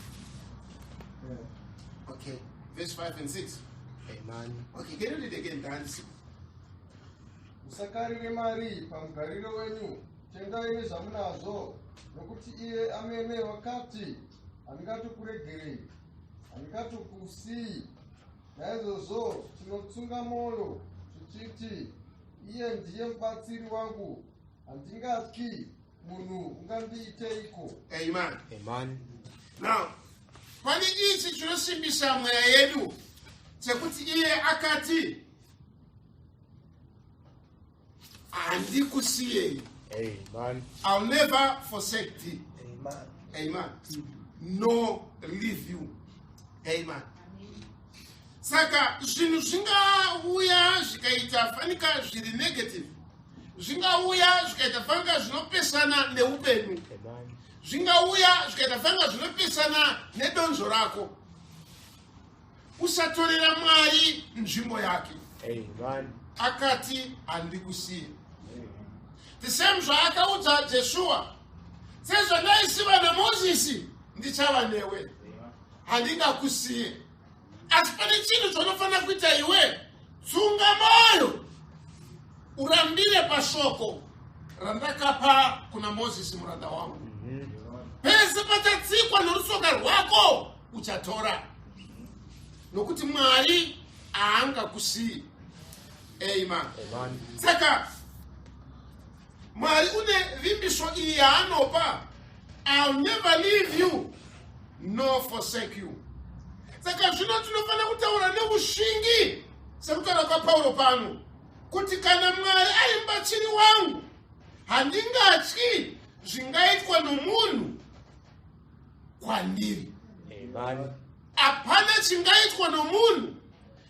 Yeah. Okay. Verse 5 and 6. Amen. Okay, can you read again, Dan? Musakarire mari pamugariro wenyu, tendai nezvamunazvo, nokuti iye amene wakati, handingatokuregerei, handingatokusiyi. Naizvozvo tinotsunga mwoyo tichiti, iye ndiye mubatsiri wangu, handingatyi, munhu ungandiiteiko? Amen. Amen. Now, pane ichi chinosimbisa mweya yedu chekuti iye akati handikusiyei. Amen. I'll never forsake thee. Amen. Amen. No leave you. Amen. Saka zvinhu zvingauya zvikaita fanika zviri negative, zvingauya zvikaita fanika zvinopesana neupenyu, Amen. zvingauya zvikaita fanika zvinopesana nedonzvo rako. Usatorera Mwari nzvimbo yake. Amen. Akati handikusiye. The same zvaakaudza Jeshua, sezvandaisiva naMozisi ndichava newe, handingakusiye. Asi pane chinhu chaunofanira kuita iwe, tsunga moyo urambire pashoko randakapa kuna Mozisi muranda wangu. Pese pachatsikwa norutsoka rwako uchatora, nokuti Mwari haangakusiyi. Amen. Amen. Saka Mwari une vimbiso iyi yaanopa, I'll never leave you. nor forsake you. Saka zvino tinofanira kutaura neushingi sekutaura kwaPauro pano kuti kana Mwari ari mubatsiri wangu handingatyi zvingaitwa nomunhu kwandiri. Hapana chingaitwa nomunhu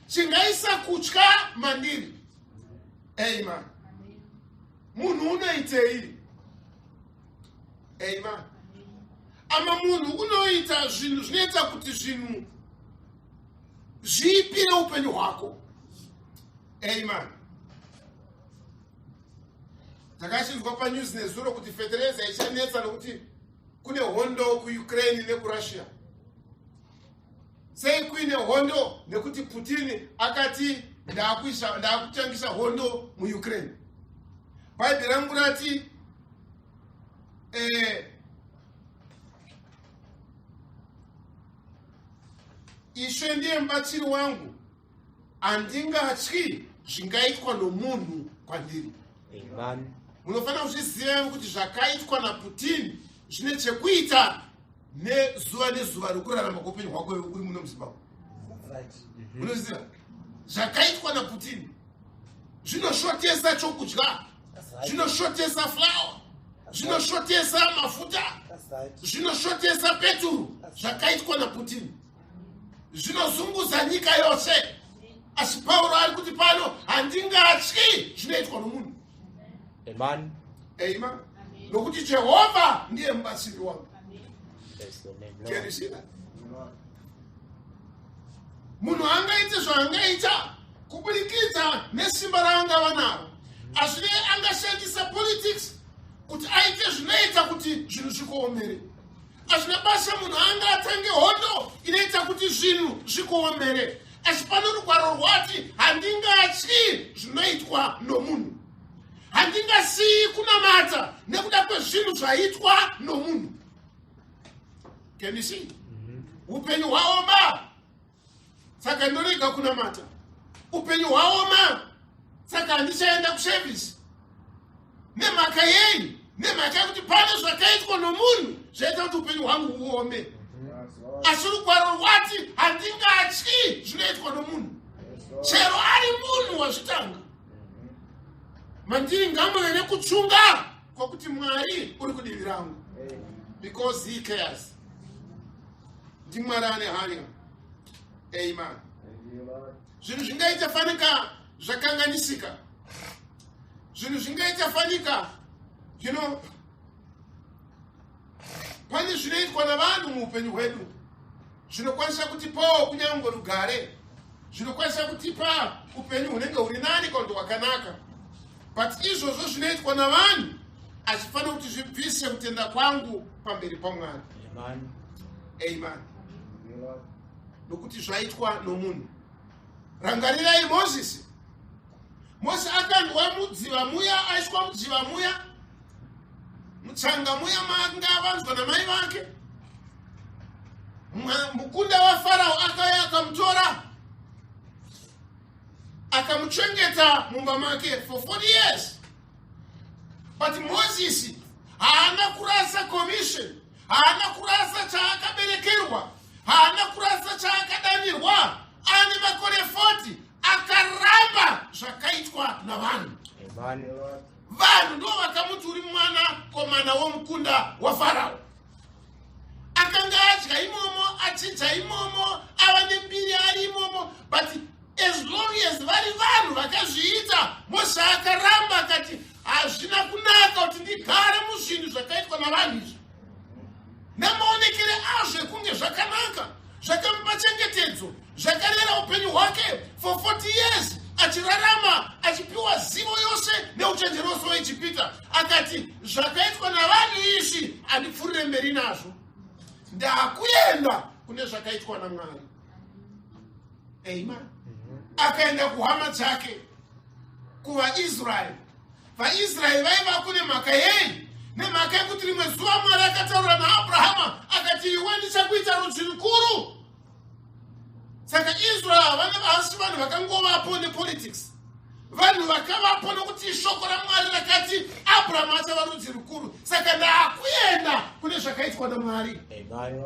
chingaisa kutya mandiri. Amen. Munhu unoitei? Amen. Ama munhu unoita zvinhu zvinoita kuti zvinhu zviipire upenyu hwako. Amen. Takachinzwa panews nezuro kuti fetereza ichanetsa nokuti kune hondo kuUkraine nekuRussia. Sei kuine hondo? Nekuti Putin akati ndakutangisa hondo muUkraine. Bhaibheri rangu rati Ishe ndiye mubatsiri wangu, handingatyi zvingaitwa nomunhu kwandiri. Munofanira kuzviziva kuti zvakaitwa naPutin zvine chekuita nezuva nezuva rokurarama kweupenyu hwako uri muno muZimbabwe. Unoziva zvakaitwa naPutin zvinoshotesa chokudya, zvinoshotesa flour, zvinoshotesa mafuta, zvinoshotesa peturu. Zvakaitwa naPutin zvinozunguza nyika yose. Asi Pauro ari kuti pano handingatyi zvinoitwa nomunhu. Amen. Amen. Nokuti Jehovha ndiye mubatsiri wangu. Can you see that? Munhu angaite zvaangaita kuburikidza nesimba raangava naro, asi nei angashandisa politics kuti aite zvinoita kuti zvinhu zvikuomere. Hazvina basa munhu anga atange hondo inoita kuti zvinhu zvikuomere, asi pano rugwaro rwati handingatyi zvinoitwa nomunhu, handingasiyi kunamata nekuda kwezvinhu zvaitwa nomunhu. Can you see? Upenyu hwaoma, saka ndorega kunamata. Upenyu hwaoma, saka handichaenda kuservice. Nemhaka yei? Nemhaka yekuti pane zvakaitwa nomunhu zvaita kuti upenyu hwangu huome. Asi rugwaro rwati handingatyi zvinoitwa nomunhu, chero ari munhu wazvitanga. Mandiri ngamuve nekutsunga kwakuti Mwari uri kudivi rangu, because he cares. NdiMwari ane hanya. Amen. Zvinhu zvingaita fanika zvakanganisika, zvinhu zvingaita fanika, you know, pane zvinoitwa navanhu muupenyu hwedu zvinokwanisa kutipawo kunyange rugare, zvinokwanisa kutipa upenyu hunenge huri nani kana kuti hwakanaka, but izvozvo zvinoitwa navanhu achifanira kuti zvibvise kutenda kwangu pamberi paMwari. Amen. Amen. Nokuti zvaitwa nomunhu. Rangarirai Mozisi. Mozisi akandwa mudziva muya, aiswa mudziva muya, mutsanga muya maanga avanzwa namai vake. Mukunda waFarao akauya akamutora akamuchengeta mumba make for 40 years. But Mozisi haana kurasa commission, haana kurasa chaakaberekerwa, haana kurasa chaakadanirwa. Ane makore 40 akaramba zvakaitwa navanhu. Vanhu ndo vakamuti uri mwana komana womukunda waFarao. Akanga adya imomo, achidya imomo, ava nembiri ari imomo, but as long as vari vanhu vakazviita, Mose akaramba akati hazvina kunaka kuti ndigare muzvinhu zvakaitwa navanhu izvi. Nemaonekere azvo ekunge zvakanaka, zvakamupa chengetedzo, zvakarera upenyu hwake for 40 years achirarama, achipiwa zivo yose neuchenjeri wose weIjipita. Akati zvakaitwa navanhu izvi handipfurire mberi nazvo, ndakuenda kune zvakaitwa naMwari. Amen. Akaenda kuhama dzake kuvaIsraeri. VaIsraeri vaivako nemhaka yei? Nemhaka yekuti rimwe zuva Mwari akataura naAbrahama akati, iwe ndichakuita rudzi rukuru. Saka Israel havana vasi vanhu vakangovapo nepolitics, vanhu vakavapo nokuti shoko raMwari rakati Abrahama achava rudzi rukuru. Saka ndaakuenda kune zvakaitwa naMwari. Amen.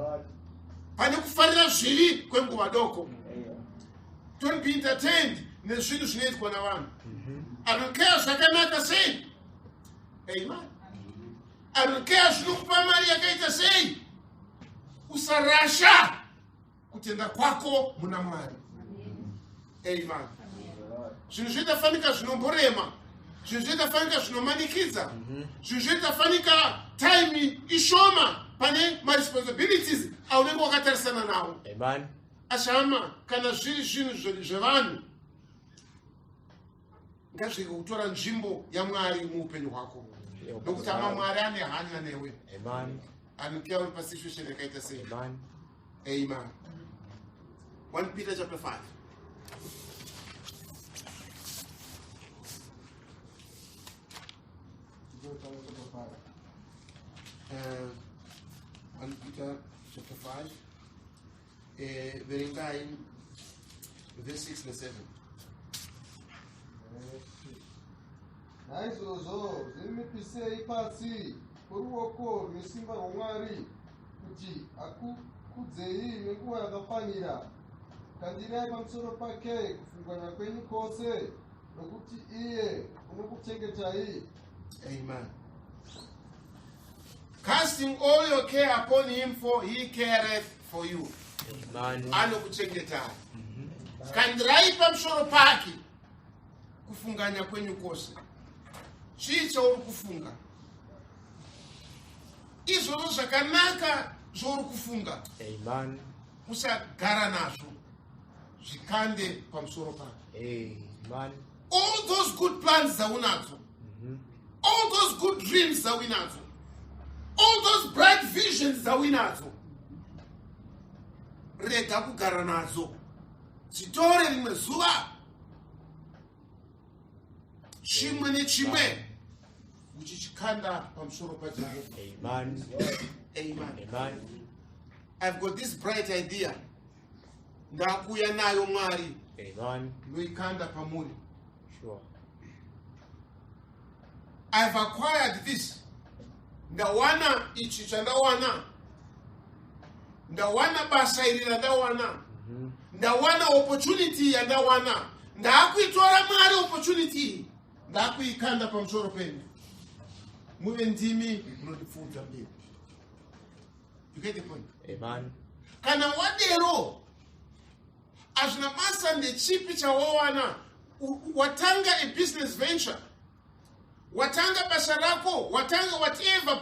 Pane kufarira zvivi kwenguva doko. Don't be entertained nezvinhu zvinoitwa navanhu. I don't care zvakanaka sei. Amen. I don't care zvinokupa mari yakaita sei. Usarasha kutenda kwako muna Mwari. Amen. Zvinhu zvinoita fanika zvinomborema, zvinhu zvinoita fanika zvinomanikidza, zvinhu zvinoita fanika time ishoma pane maresponsibilities aunenge wakatarisana nawo. Amen. Asi hama, kana zviri zvinhu zvevanhu ngazvirege kutora nzvimbo yaMwari muupenyu hwako, nokuti hama, Mwari ane hanya newe. Amen. Anokiya uri pasituation yakaita sei. Amen. Amen. 1 Peter chapter 5. 1 Peter chapter 5. Verengai verse 6 ne 7. Naizvozvo zvininipisei pasi poruoko rwesimba rwaMwari, kuti akukudzei nenguva yakafanira. Kandirai pamusoro pake kufunganya kwenyu kwose, nokuti iye unokuchengetai. Amen. Casting all your care upon him, for he careth for you. Amen. Anokuchengetai. Kandirai pamusoro pake kufunganya kwenyu kwose. Chii chauri kufunga? Izvozvo zvakanaka zvauri kufunga, Amen. usagara nazvo, zvikande pamusoro pake. Amen. All those good plans dzaunadzo, all those good dreams dzauinadzo, all those bright visions dzauinadzo, rega kugara nadzo, dzitore rimwe zuva, chimwe nechimwe uchichikanda pamusoro paJehovha. Amen. Amen. Amen. I've got this bright idea, ndakuuya nayo Mwari, Amen. ndoikanda pamuri. Sure. I've acquired this, ndawana ichi chandawana, ndawana basa iri randawana, ndawana opportunity yandawana, ndaakuitora Mwari, opportunity iyi ndaakuikanda pamusoro penyu, muve ndimi munondipfuudza mberi. You get the point? Amen. Kana wadero, hazvina basa ndechipi chawawana. Watanga a business venture, watanga basa rako, watanga whatever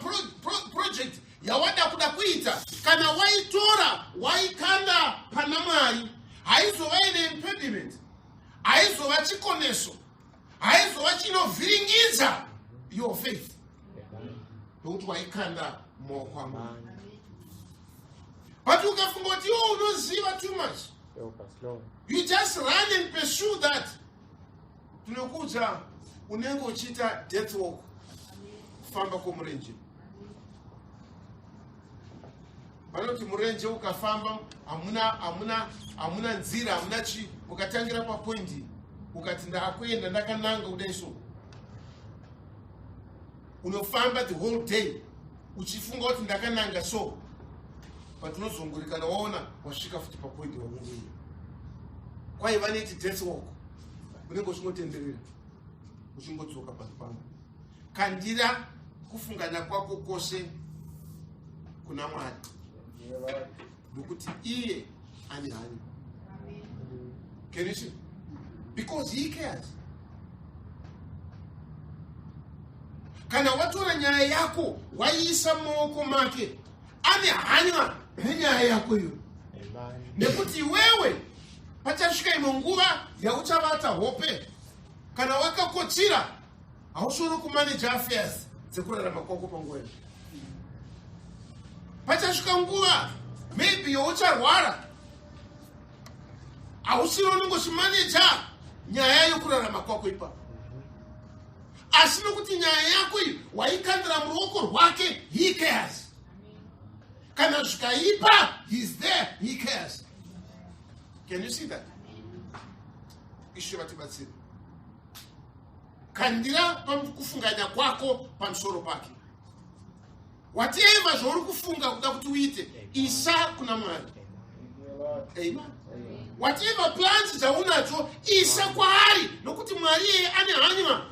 project yawada kuda kuita, kana waitora waikanda pana Mwari, haizova ine impediment, haizova chikoneso, haizova chinovhiringidza your faith, nokuti waikanda mumaoko aMwari. Amen. But ukafunga kuti iwo unoziva too much, Help us, Lord. you just run and pursue that, tinokuudza, unenge uchiita death walk, kufamba kwomurenje. Vanoti murenje ukafamba hamuna hamuna hamuna nzira, hamuna chi. Ukatangira papoint, ukati ndaakuenda ndakananga kudai so, unofamba the whole day uchifunga kuti ndakananga so, but unozongorikana waona wasvika futi papoint waunge. Kwaiva neti death walk, unenge uchingotenderera uchingodzoka pasi pamwe. Kandira kufunganya kwako kwose kuna Mwari, nokuti iye ane hanya. Can you see? Because he cares. Kana watora nyaya yako waiisa mumaoko make, ane hanya nenyaya yako iyo. Amen. Nekuti iwewe pachasvika imwe nguva yauchavata hope, kana wakakotsira, hausori kumanage affairs dzekurarama kwako panguva iyo. Pachasvika nguva maybe youcharwara, hausiri unenge uchimaneja nyaya yokurarama kwako ipapo, asi nokuti nyaya yako iyi waikandira muruoko rwake, he cares. Kana zvikaipa, he is there, he cares. Can you see that? Ishe vatibatsire. Kandira kufunganya kwako pamusoro pake. Whatever zvauri kufunga kuda kuti uite, isa kuna Mwari. Amen. Whatever plans dzaunadzo isa kwaari nokuti Mwari iyeye ane hanya.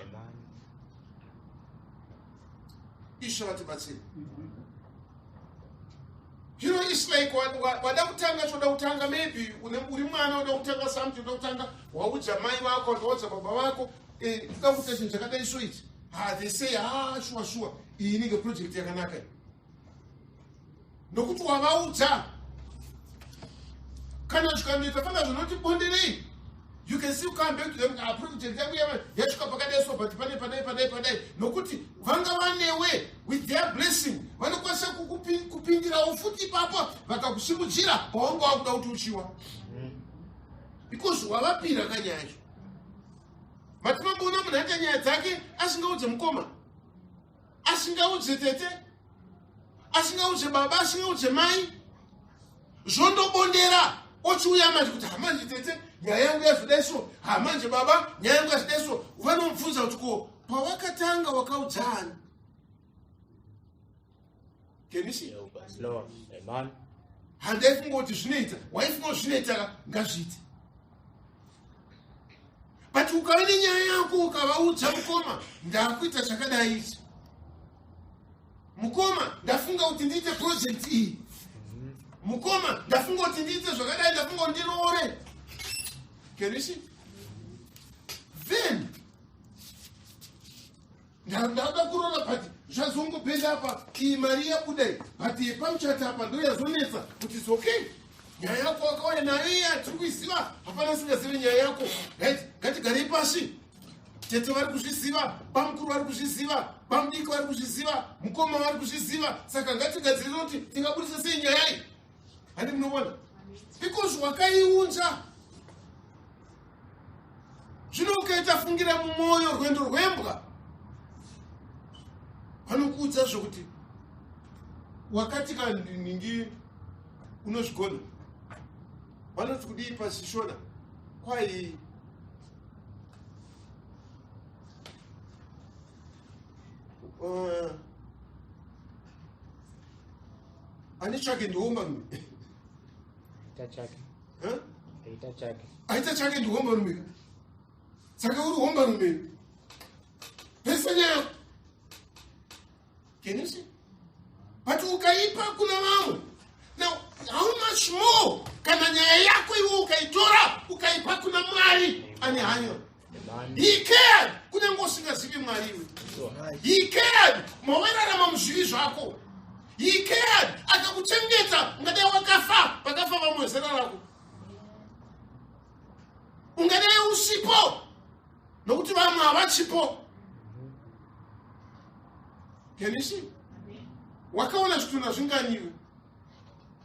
Ishe vatibatsire. You know, it's like wada kutanga choda kutanga maybe uri mwana uda kutanga something uda kutanga waudza mai vako waudza baba vako eh, toda kuita chinhu chakadai so ichi. Ah, they say ah sure sure iyi inenge project yakanaka iyi. Nokuti wavaudza kana zvikandoita fanga zvinoti bonderei you can still come back to them ah, project yangu yasvika pakadai so but pane padai padai padai nokuti vanga vanewe with their blessing vanokwanisa kupindirawo futi ipapo vakakusimudzira pawanga wakuda kuti uchiwa because wavapira kanyaya yacho matimamboona munhu aita nyaya dzake asingaudze mukoma asingaudze tete asingaudze baba asingaudze mai zvondobondera ochiuya manje kuti hamanje tete nyaya yangu yazodai so hamanje baba nyaya yangu yazodai so vanomubvunza kuti ko pawakatanga wakaudzani can you see handaifunga kuti zvinoita waifunga kuti zvinoita ngazviite but ukave nenyaya yako ukavaudza mukoma ndakuita chakadai ichi mukoma ndafunga kuti ndiite project iyi mukoma ndafunga kuti ndiite zvakadai ndafunga kuti ndiroore can you see then ndada kuroora but zvazongopenda apa iyi mari yabuda iyi but yepamuchato apa ndo yazonetsa kuti its okay nyaya yako wakauya nayo iya tiri kuiziva hapana asingazive nyaya yako right ngatigarei pasi tete vari kuzviziva bamukuru vari kuzviziva bamudiki vari kuzviziva mukoma vari kuzviziva saka ngatigadzirire kuti tingabudisa sei nyaya iyi handi munoona because wakaiunza zvino ukaita fungira mumwoyo rwendo rwembwa vanokuudza zvekuti wakati kaningi unozvigona vanoti kudii pasishona kwai ane chake ndiwombarume aita chake aita chake aita chake ndiwombarume saka uri wombarume pese nyaya can you see but ukaipa kuna vamwe now how much more kana nyaya yako iwe ukaitora ukaipa kuna Mwari ane hanya. He cared kunyange usingazivi Mwari iwe. He cared mawairarama muzvivi zvako. He cared akakuchengeta ungadai wakafa pakafa vamwe zera rako. Ungadai usipo nokuti vamwe havachipo. Can you see? Wakaona zvitunha zvinganiwe.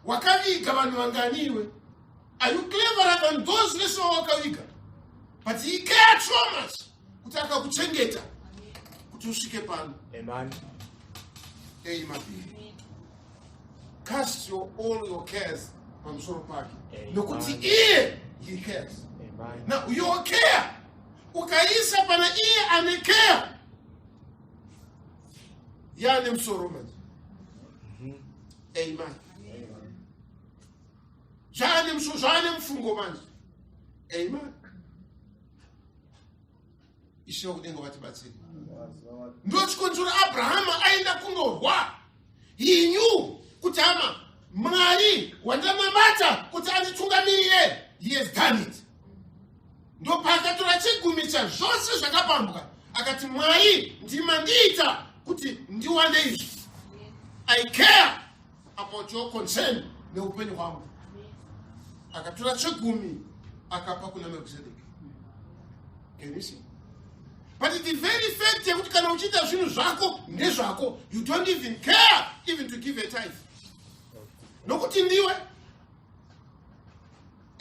Wakaviga vanhu vanganiwe. Are you cleverer than those vese vawakaviga? But he cared so much kuti akakuchengeta kuti usvike pano. Amen. Amen. Cast your all your cares pamusoro pake. Nokuti iye he cares. Amen. Now your care ukaisa pana iye ane care yaane musoro manje. Amen. Zvaane musoro zvaane mufungo manje. Amen. Ishe wekudenga vatibatsire. Ndochikonzero Abrahama aenda kundorwa. He knew kuti hama Mwari wandanamata kuti anditungamirire. He has done it. Ndopaakatora chegumi chazvose zvakapambwa akati Mwari ndimandiita kuti ndiwane izvi. I care about your concern neupenyu hwangu. Akatora chegumi akapa kuna Melchizedek. Can you see? But the very fact yekuti kana uchiita zvinhu zvako ndezvako, you don't even care even to give a tithe. Nokuti ndiwe.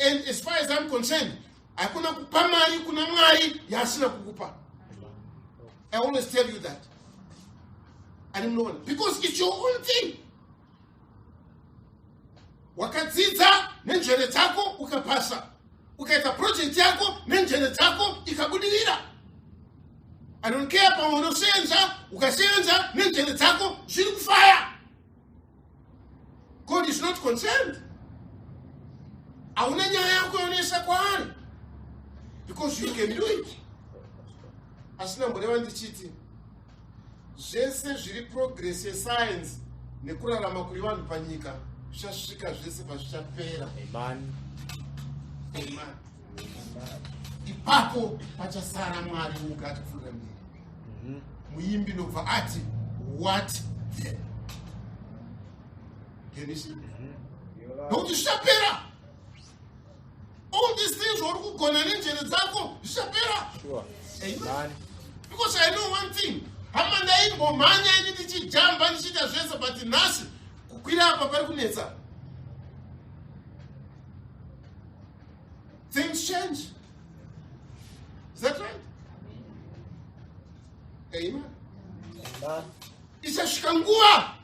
And as far as I'm concerned, hakuna kupa mari kuna Mwari yaasina kukupa. I always tell you that. I don't know. Because it's your own thing. Wakadzidza nenjere dzako ukapasa. Ukaita project yako nenjere dzako ikabudirira. I don't care pamwe unosenza, ukasenza nenjere dzako zviri kufaya. God is not concerned. Hauna nyaya yako yonoisa kwaari because you can do it. Asi ndamboreva ndichiti zvese zviri progress yescience nekurarama kuri vanhu panyika zvichasvika zvese pazvichapera. Amen. Amen. Ipapo pachasara Mwari woga atipfuurira mberi. Muimbi nobva ati what then? Can you see? Nokuti zvichapera. All these things uri kugona nenjere dzako zvichapera. Sure. Amen. Amen. Because I know one thing. Hama ndaimbomhanya ini ndichijamba ndichiita zvese but nhasi kukwira apa pari kunetsa. Things change. Is that right? Amen. Amen. Ichasvika nguva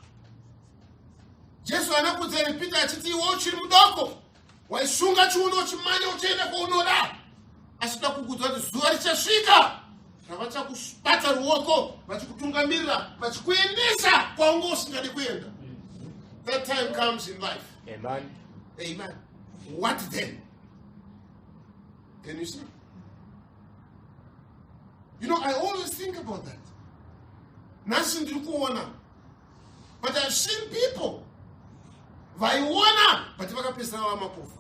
Jesu anakudza Peter achiti iwe uchiri mudoko waisunga chiuno uchimanya uchienda kwaunoda asi kuda kukuudza kuti zuva richasvika ravachakubata ruoko vachikutungamirira vachikuendesa kwaunge usingadi kuenda. That time comes in life. Amen. Amen. What then? Can you see? You know, I always think about that. Nhasi ndiri kuona, but I've seen people vaiona but vakapedzisira vava mapofu.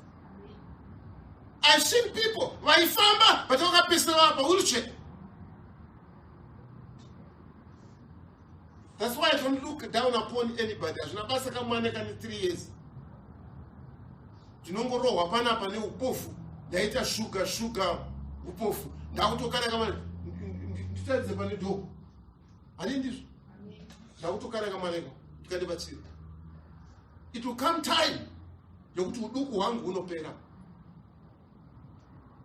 I've seen people vaifamba but vakapedzisira vava pawheelchair. That's why I don't look down upon anybody. Hazvina basa kamwana kane 3 years. Ndinongorohwa panapa neupofu, ndaita shuga shuga upofu, ndakutokara kamwana nditaridze pane dhoko. Hani ndizvo? Ndakutokara kamwana iko ndikandibatsira. It will come time yokuti uduku hwangu hunopera.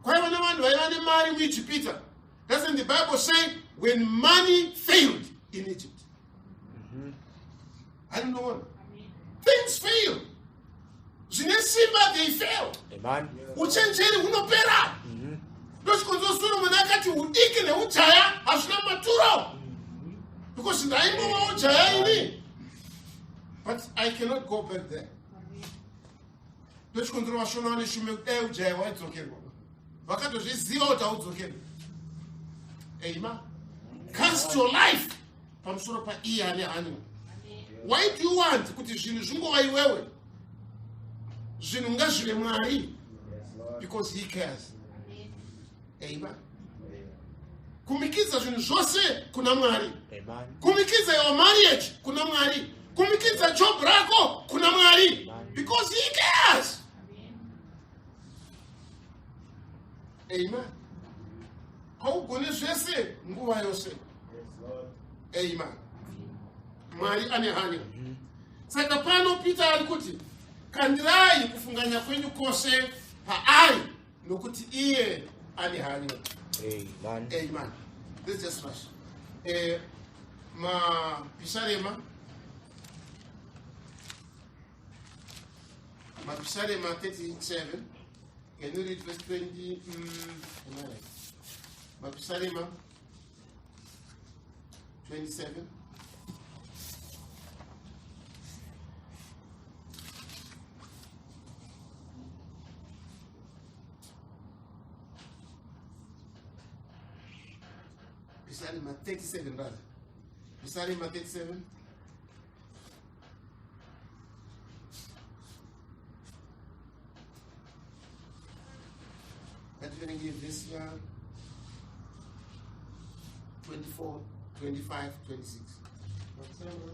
Kwaiva nevanhu vaiva nemari muIjipita. Doesn't the Bible say when money failed in Egypt? I don't know. Things fail. Zvine simba, they fail. Amen. Uchenjeri hunopera. Ndochikonzero Solomon akati udiki neujaya hazvina maturo. Because ndaimbova ujaya ini. But I cannot go back there. Ndochikonzero vaShona vane shume kudai ujaya waidzokerwa. Vakatozviziva kuti haudzokerwi. Amen. Cast your life pamusoro paiye ane hanya. Why do you want kuti zvinhu zvingova iwewe? Zvinhu ngazvive Mwari because he cares. Amen. Kumikidza zvinhu zvose kuna Mwari. Amen. Kumikidza your marriage kuna Mwari. Kumikidza job rako kuna Mwari. Because he cares. Amen. Haugoni zvese nguva yose. Amen. Mwari ane hanya. Saka pano Peter ari kuti kandirai kufunganya kwenyu kwose paari nokuti iye ane hanya. Amen. Amen. Let's just rush. Mapisarema Mapisarema 37. Can you read verse 20? Am I right? Mapisarema 27. Pisarema 37 rather. Pisarema 37. Ngativerenge vhesi ya 24, 25, 26. Mapisarema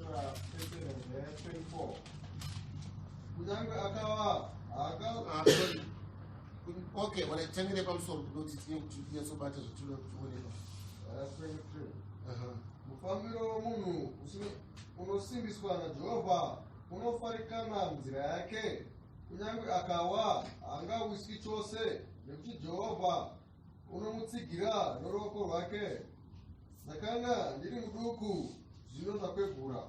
37:24. Kunyange akawa aka Ah, sorry. Okay, well, tangire pamusoro kuti tinye kuti tinyatsobata zvatinoda kuti onekwa. Verse 23. Mufambiro womunhu unosimbiswa naJehovha unofarikana munzira yake. Kunyange akawa haangawiswi chose, nekuti Jehovha unomutsigira noruoko rwake. Ndakanga ndiri muduku, zvino ndakwegura.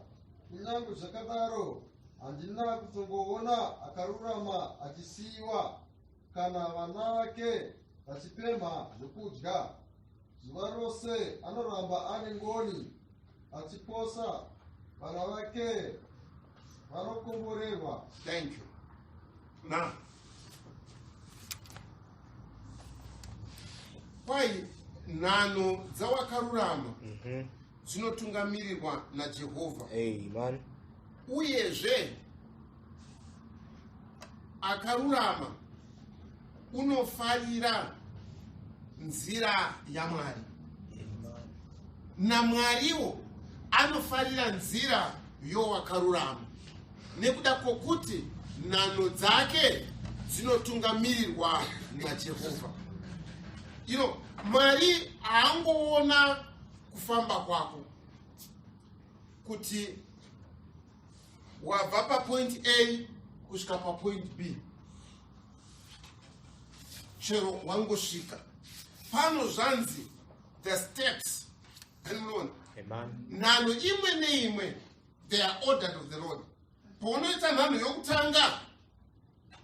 Kunyange zvakadaro, handina kutongoona akarurama achisiyiwa, kana vana vake vachipemha zvokudya. Zuva rose anoramba ane ngoni, achiposa vana vake vanokomborerwa. Thank you. Now, Kwai nhano dzawakarurama dzinotungamirirwa naJehovha. Amen. Uyezve akarurama unofarira nzira yaMwari. NaMwariwo anofarira nzira yowakarurama, nekuda kwokuti nhano dzake dzinotungamirirwa naJehovha. Mwari haangoona kufamba kwako kuti wabva papoint A kusvika papoint B. Chero wangosvika pano, zvanzi the steps, anoona nhanho imwe neimwe, they are ordered of the Lord. Paunoita nhanho yokutanga,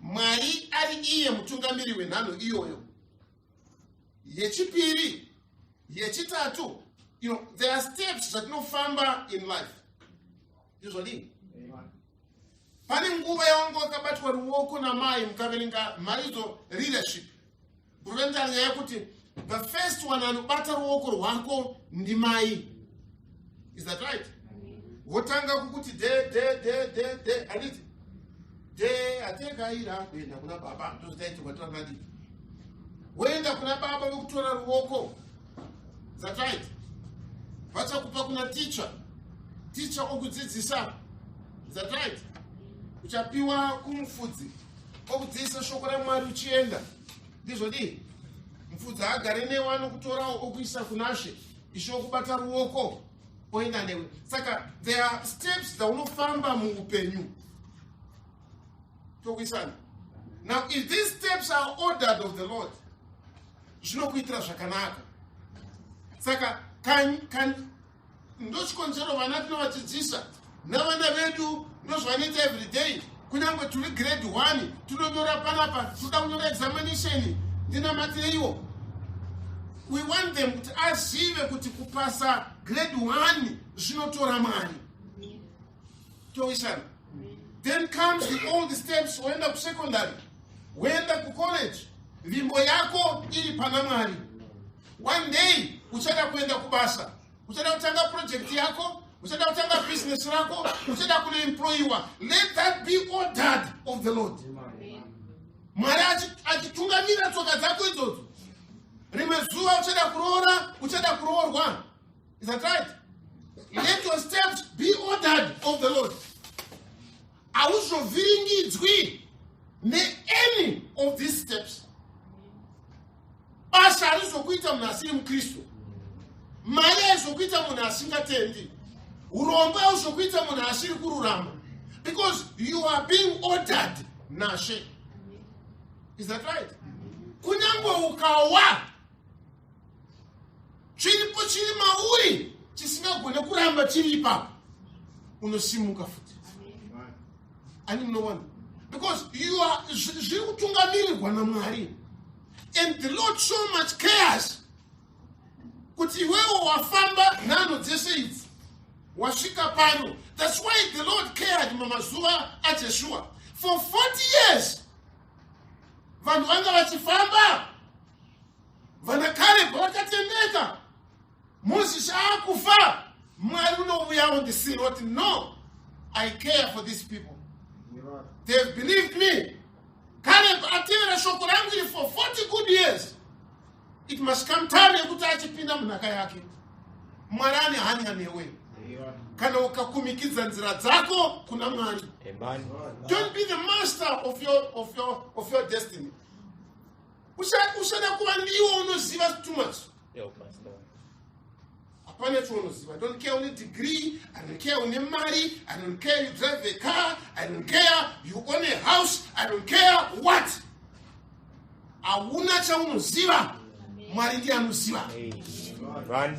Mwari ari iye mutungamiri wenhanho iyoyo. Yechipiri, yechitatu, there are steps zvatinofamba in life. Ndizvodii? Pane nguva yawanga wakabatwa ruoko namai. Mukaverenga mharidzo Leadership, kurevendara nyaya yekuti the first one anobata ruoko rwako ndimai. Is that right? Wotanga kukuti de de de de de, handiti? De atekaira kuenda kuna baba, ndozvitaitirwa tiranadiki. Woenda kuna baba vokutora ruoko. Is that right? Vachakupa kuna ticha, ticha okudzidzisa. Is that right? Uchapiwa kumufudzi, okudzidzisa shoko raMwari uchienda. Ndizvodii? Mufudzi agare newe, anokutorawo okuisa kunashe. Ishe okubata ruoko, oenda newe. Saka there are steps dzaunofamba muupenyu. Tokuisana. Now, if these steps are ordered of the Lord, zvinokuitira zvakanaka. Saka ndochikonzero vana tinovadzidzisa, navana vedu ndozvavanoita everyday. Kunyange turi grade 1, tinonyora panapa, toda kunyora examination, ndinamatireiwo. We want them kuti azive kuti kupasa grade 1 zvinotora Mwari. Towisana. Then comes all the steps, woenda kusecondary, woenda kucollege, vimbo yako iri pana Mwari. One day uchada kuenda kubasa, uchada kutanga project yako, uchada kutanga business rako, uchada kunoemployiwa. Let that be ordered of the Lord, Mwari achitungamira tsoka dzako idzodzo. Rimwe zuva uchada kuroora, uchada kuroorwa. Is that right? Let your steps be ordered of the Lord. Hauzovhiringidzwi neany of these steps. Basa harizokuita munhu asiri muKristu, mari haizokuita munhu asingatendi, urombo hauzokuita munhu asiri kururama, because you are being ordered naShe. Is that right? Kunyange ukawa, chiripo chiri mauri chisingagone kuramba chiri ipapo. Unosimuka futi. Ani munoona? Because you are zviri kutungamirirwa naMwari, and the Lord so much cares kuti iwewo wafamba nhanho dzese idzi, wasvika pano. That's why the Lord cared. Mamazuva aJeshua, for 40 years vanhu vanga vachifamba. Vana Karebha vakatendeka. Mozisi aakufa, Mwari unouya on the scene, oti, "No, I care for these people. They've believed me. Caleb atevera shoko rangu iri for 40 good years. It must come time yekuti achipinda munhaka yake." Mwari ane hanya newe kana ukakumikidza nzira dzako kuna Mwari. Amen. Don't be the master of your destiny. Usada kuva ndiwo unoziva too much. Yo, Pastor. Hapana chaunoziva. I don't care une degree, I don't care une mari, I don't care you drive a car, I don't care you own a house, I don't care what. Hauna chaunoziva. Mwari ndiye anoziva. Amen.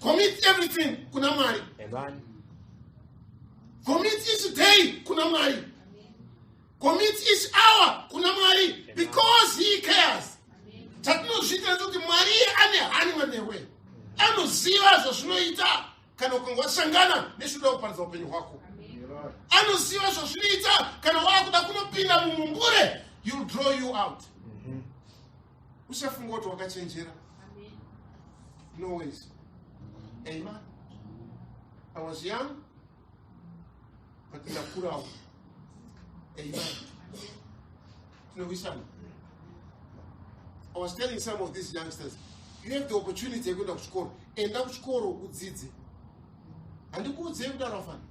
Commit everything kuna Mwari. Amen. Commit each day kuna Mwari, commit each hour kuna Mwari, because He cares. Chatinozviita ndechekuti Mwari ane hanya newe. Anoziva zvazvinoita kana ukanga wasangana nezvinoda kuparadza upenyu hwako. Anoziva zvazvinoita kana waakuda kunopinda mumumbure. He'll draw you out. Usafunga kuti wakachenjera. No ways. Amen. I was young, but ndakurawo. Amen. Tinowisana. I was telling some of these youngsters, you have the opportunity yekuenda kuchikoro. Enda kuchikoro udzidze. Handikuudzei kudaro afana.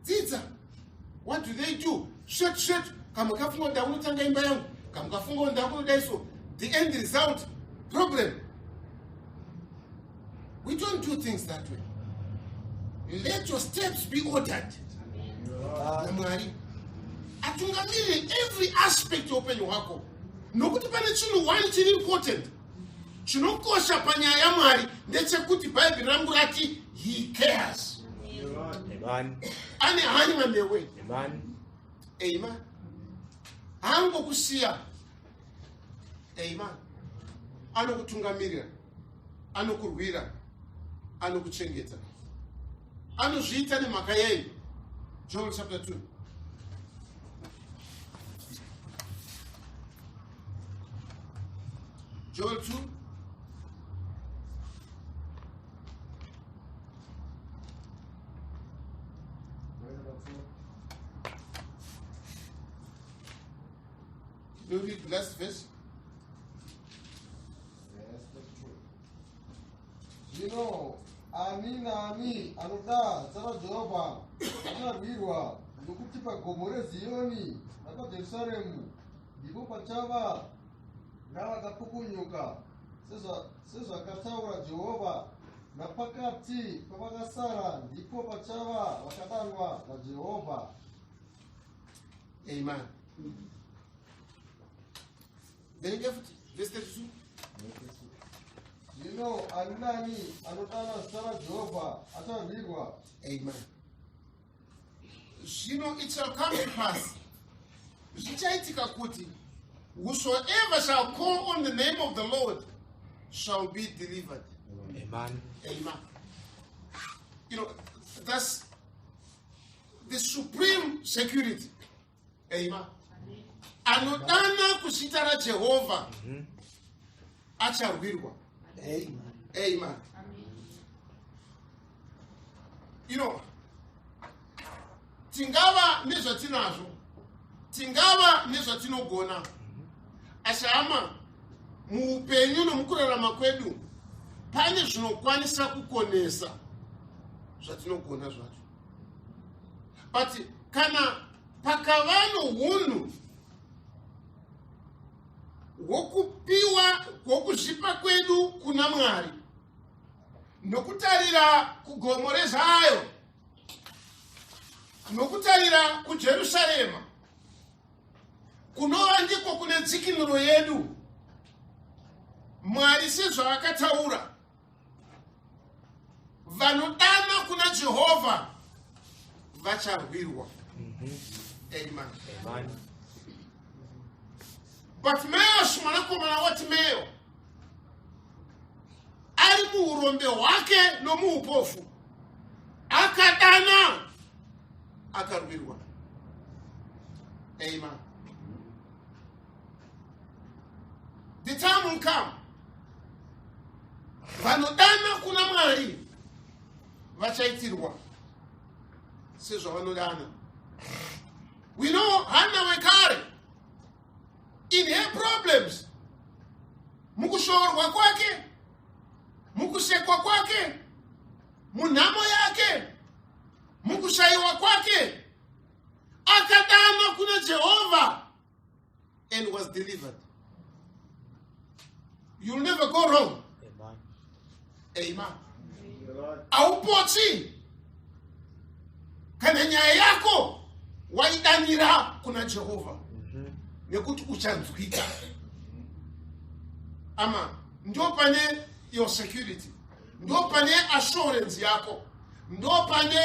Dzidza. What do they do? Shet shet. Kamwe kafunga ndakunotanga imba yangu. Kamwe kafunga ndakunodai so. The end result, problem. We don't do things that way. Let your steps be ordered. NaMwari atungamirire every aspect yeupenyu hwako nokuti pane chinhu one chiri important chinokosha panyaya yaMwari ndechekuti Bhaibheri rangu rati he cares. Amen. Ane hanya newe. Amen. Amen. Haangokusiya. Amen. Anokutungamirira, anokurwira, anokuchengeta. Anozviita nemhaka yei? Joel chapter 2. Joel 2. Do you read the last verse? Zvino ani naani anoda zita raJehovha acharwirwa, nokuti pagomo reZiyoni napaJerusaremu ndipo pachava navakapukunyuka, sezvakataura Jehovha, napakati pavakasara ndipo pachava vakadanwa naJehovha. Amen. Verenga futi verse 32. Zvino ani naani anodana zita raJehovha acharwirwa. Amen. Zvino it shall come to pass, zvichaitika kuti whosoever shall call on the name of the Lord shall be delivered. Amen. Amen. You know, that's the supreme security. Amen. Anodana kuzita raJehovha acharwirwa. Amen. Amen. You know, tingava nezvatinazvo, tingava nezvatinogona, asi hama, muupenyu nomukurarama kwedu pane zvinokwanisa kukonesa zvatinogona zvacho. But kana pakava nohunhu hwokupiwa, hwokuzvipa kwedu kuna Mwari nokutarira kugomo reZayo, nokutarira kuJerusarema, kunova ndiko kune tsikinuro yedu, Mwari sezvaakataura, vanodana kuna Jehovha vacharwirwa. Amen. Amen. Bartimaeus mwanakomana waTimeo ari muurombe hwake nomuupofu akadana akarwirwa. Amen. The time will come vanodana kuna Mwari vachaitirwa sezvavanodana. We know Hannah wekare in her problems, mukushoorwa kwake, mukusekwa kwake, munhamo yake, mukushayiwa kwake, akadana kuna Jehovha and was delivered. You'll never go wrong. Amen. Amen. Haupotsi kana nyaya yako waidanira kuna Jehovha, nekuti uchanzwika. Ama ndo pane your security, ndo pane assurance yako, ndo pane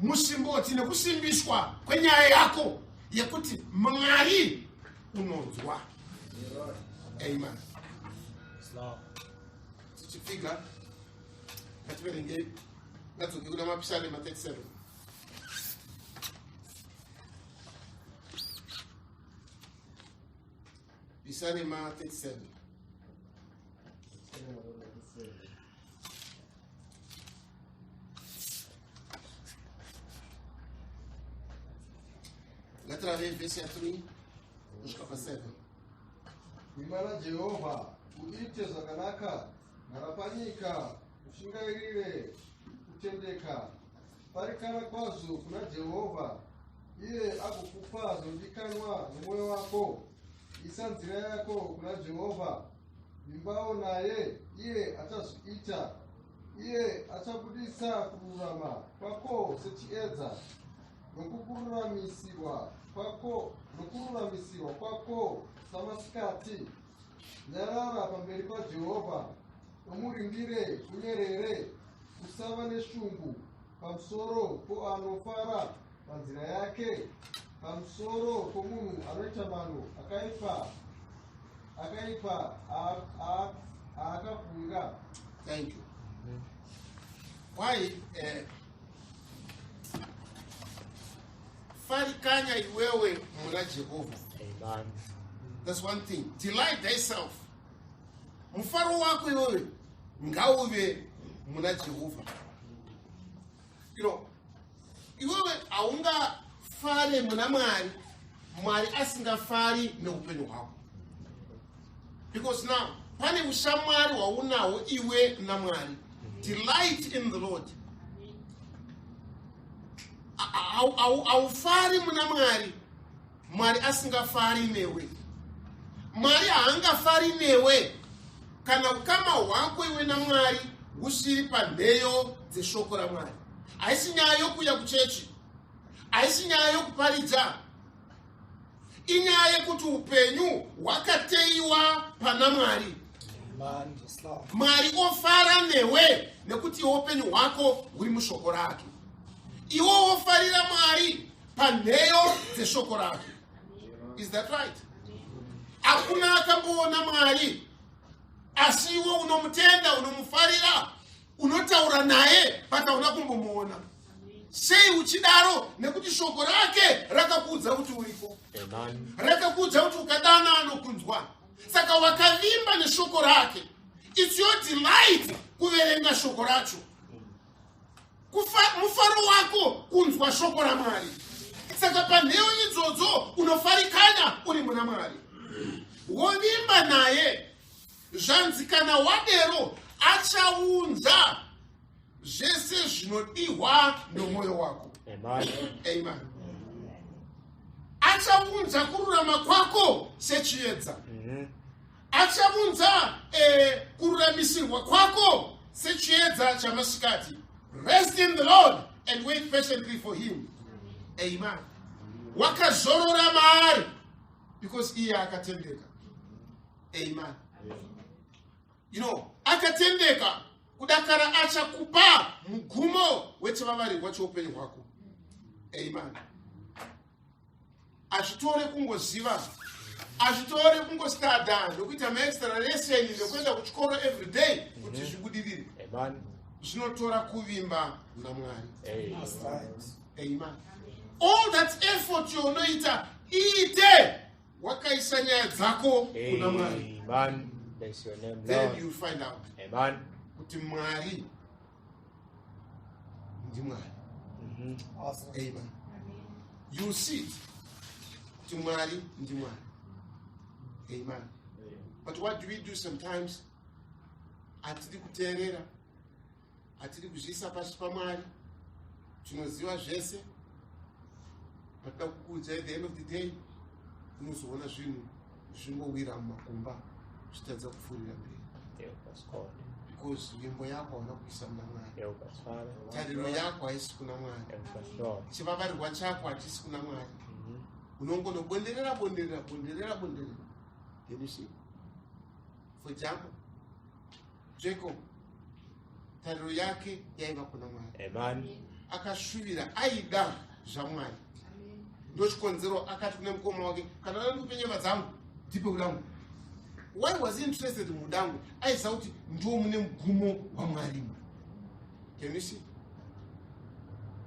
musimboti nekusimbiswa kwenyaya yako yekuti Mwari unonzwa. Amen. Slow. Tichipfiga, ngativerengei, ngadzoke kuna Mapisarema 37. Pisarema 37. Ngatirave vhesi ya 3 kusvika pa 7. Vimba naJehovha, uite zvakanaka, gara panyika, ushingairire kutendeka. Farikana kwazvo kuna Jehovha, iye agokupa zvinodikanwa nomwoyo wako. Isa nzira yako kuna Jehovha, vimbawo naye, iye achazviita. Iye achabudisa kururama kwako sechiedza, nokukururamisirwa kwako nokururamisirwa kwako samasikati. Nyarara pamberi paJehovha, umurindire unyerere, usava neshungu pamusoro poanofara panzira yake, pamusoro pomunhu anoita mano akaipa akaipa aakafunga. Thank you. Why? Farikanya iwewe muna Jehovha. Amen. That's one thing. Delight thyself. Mufaro wako iwewe ngauve muna Jehovha. Iwewe haungafare muna Mwari, Mwari asingafari neupenyu hwako. Because now pane ushamwari hwaunahwo iwe naMwari. Delight in the Lord. Haufari muna Mwari, Mwari asingafari newe. Mwari haangafari newe kana ukama hwako iwe naMwari husiri panheyo dzeshoko raMwari. Haisi nyaya yokuuya kuchechi, haisi nyaya yokuparidza, inyaya yekuti upenyu hwakateiwa pana Mwari. Amen. Yes, Lord. Mwari ofara newe nekuti iwe upenyu hwako huri mushoko rake. Iwe wofarira Mwari panheyo dzeshoko rake. Is that right? Hakuna akamboona Mwari, asi iwe unomutenda, unomufarira, unotaura naye, but hauna kumbomuona. Sei uchidaro? Nekuti shoko rake rakakuudza kuti uriko. Amen. Rakakuudza kuti ukadana anokunzwa. Saka wakavimba neshoko rake. It's your delight kuverenga shoko racho. Mufaro wako kunzwa shoko raMwari. Saka panheyo idzodzo unofarikanya uri muna Mwari, wovimba naye. Zvanzi kana wadero achaunza zvese zvinodiwa nomwoyo wako. Amen. Amen. Achaunza kururama kwako sechiedza. Achaunza kururamisirwa kwako sechiedza chamasikati. Rest in the Lord and wait patiently for him. Amen. Wakazorora maari because iye akatendeka. Amen. Akatendeka kudakara achakupa mugumo wechivavarirwa cheupenyu hwako. Amen. Hazvitore kungoziva, hazvitore kungostada nokuita maextra lesson nekuenda kuchikoro every day kuti zvibudirire. Amen. Zvinotora kuvimba naMwari. Amen. That's right. Amen. All that effort yaunoita, iite wakaisa nyaya dzako kuna Mwari. Amen. Bless your name, Then Lord. you find out Amen. kuti Mwari ndiMwari. Awesome. Amen. You see it, kuti Mwari ndiMwari. Amen. But what do we do sometimes? Hatidi kuteerera, hatidi kuzviisa pasi paMwari. Tinoziva zvese, patoda kukuudza, at the end of the day unozoona zvinhu zvingowira mumakumba, zvitadza kupfuurira mberi. Help us, God. Because vimbo yako hauna kuisa muna Mwari. Help us, Father. Tariro yako haisi kuna Mwari. Help us, Lord. Chivavarirwa chako hachisi kuna Mwari. Unongonobonderera, bonderera, bonderera, bonderera. Then you see, for example, Jacob, tariro yake yaiva kuna Mwari. Amen. Akashuvira, aida zvaMwari. Ndochikonzero akati kune mukoma wake, "Kana uda ndikupe nyama dzangu, ndipe udangu." Why was he interested mudangu? Aiziva kuti ndo mune mugumo waMwari. Can you see?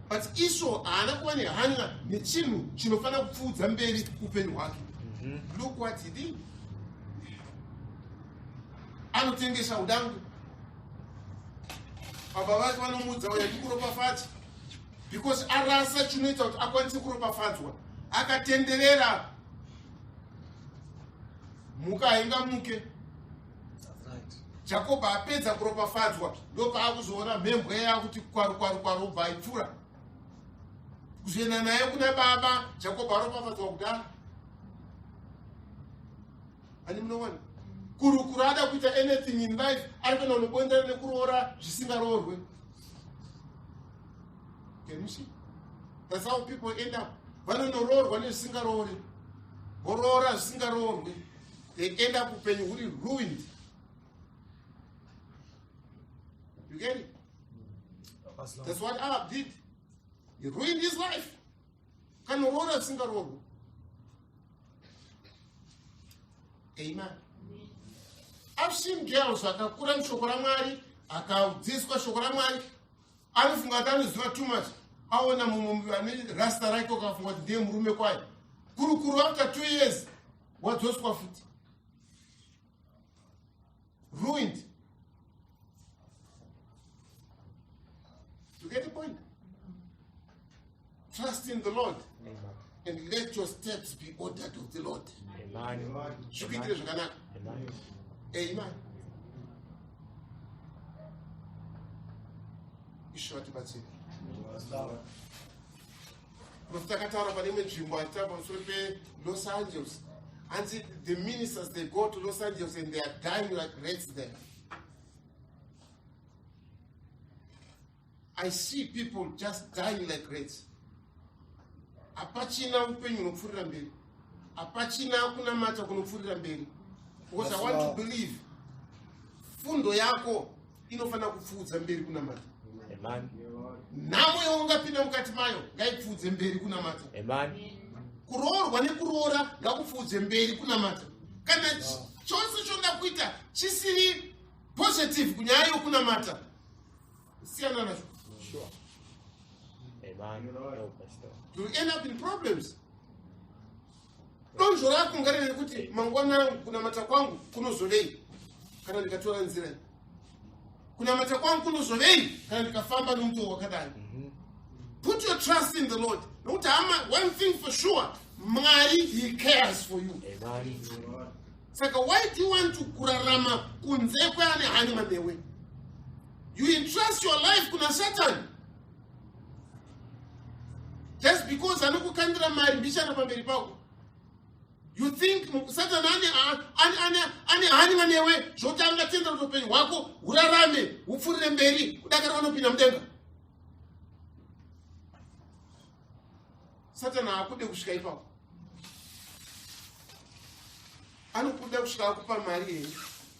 But Esau haana kuva nehanya nechinhu chinofanira kupfuudza mberi upenyu hwake. Look what he did. Anotengesa udangwe. Baba vake vanomuudza uya ndikuropafadza because arasa chinoita kuti akwanise kuropafadzwa. Akatenderera mhuka haingamuke. Jakobho apedza kuropafadzwa ndopaakuzoona mhembwe yakuti kwaru kwaru kwaru obva aipfura kuzoenda naye kuna baba. Jakobho aropafadzwa kudaro ani munoona kurukuru ada kuita anything in life ari kuenda kunobondera nekuroora zvisingaroorwe. Can you see? That's how people end up. Vanonoroorwa nezvisingaroore, voroora zvisingaroorwe. They end up upenyu huri ruined. You get it? That's what Ahab did. He ruined his life. Kanoroora zvisingaroorwe. Amen. I've seen girls akakura mushoko raMwari, akadzidziswa shoko raMwari, anofunga kuti anoziva too much. Aona mumwe ane rasta rake ukafunga kuti ndiye murume kwaye. Kurukuru after 2 years wadzoswa futi. Ruined. You get the point? Trust in the Lord. Amen. And let your steps be ordered of the Lord. Amen. Zvikuitire zvakanaka. Amen. Amen. Ishe vatibatsire. Profita akataura pane imwe nzvimbo achitaura pamusoro peLos Angeles. Hanzi the ministers, they go to Los Angeles and they are dying like rats there. I see people just dying like rats. Hapachina upenyu hunopfuurira mberi, hapachina kunamata kunopfuurira mberi, because I want to believe fundo yako inofanira kupfuudza mberi kunamata. Amen. Nhamo yaungapinda mukati mayo ngaipfuudze mberi kunamata. Amen. Kuroorwa nekuroora ngakupfuudze mberi kunamata. Kana chose choda kuita chisiri positive kunyaya yokunamata, siyana nacho. Sure. Amen. Help us, Lord. You end up in problems. Donzvo rako ngareve rekuti mangwana angu kunamata kwangu kunozovei kana ndikatora nzira iyi, kunamata kwangu kunozovei kana ndikafamba nomutoo wakadai. Put your trust in the Lord, nokuti hama, one thing for sure, Mwari, he cares for you. Amen. Saka why do you want to kurarama kunze kweane hanya newe? You entrust your life kuna Satan just because anokukandira mari mbichana pamberi pako. You think Satan ane hanya newe zvokuti angatendera kuti upenyu hwako hurarame hupfuurire mberi kudakara vanopinda mudenga? Satan haakude kusvika ipapo. Anokuda kusvika akupa mari yenyu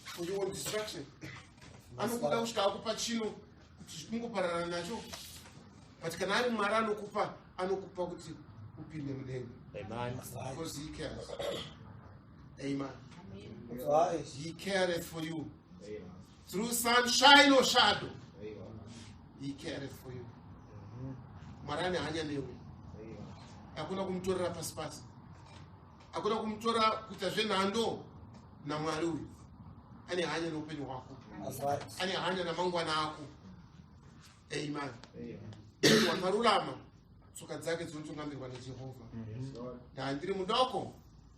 for your own destruction. Anokuda kusvika akupa chino kuti ungoparara nacho. But kana ari Mwari anokupa, anokupa kuti upinde mudenga. Amen. Because he cares. Amen. Right. He careth for you through sunshine or shadow. He careth for you. Mwari ane hanya newe. Hakuna kumutorera pasi pasi, hakuna kumutora kuita zvenhando naMwari. Uyu ane hanya neupenyu hwako. That's right. Ane hanya namangwana ako. Amen. Wakarurama tsoka dzake dzinotungamirwa neJehovha. Ndandiri mudoko,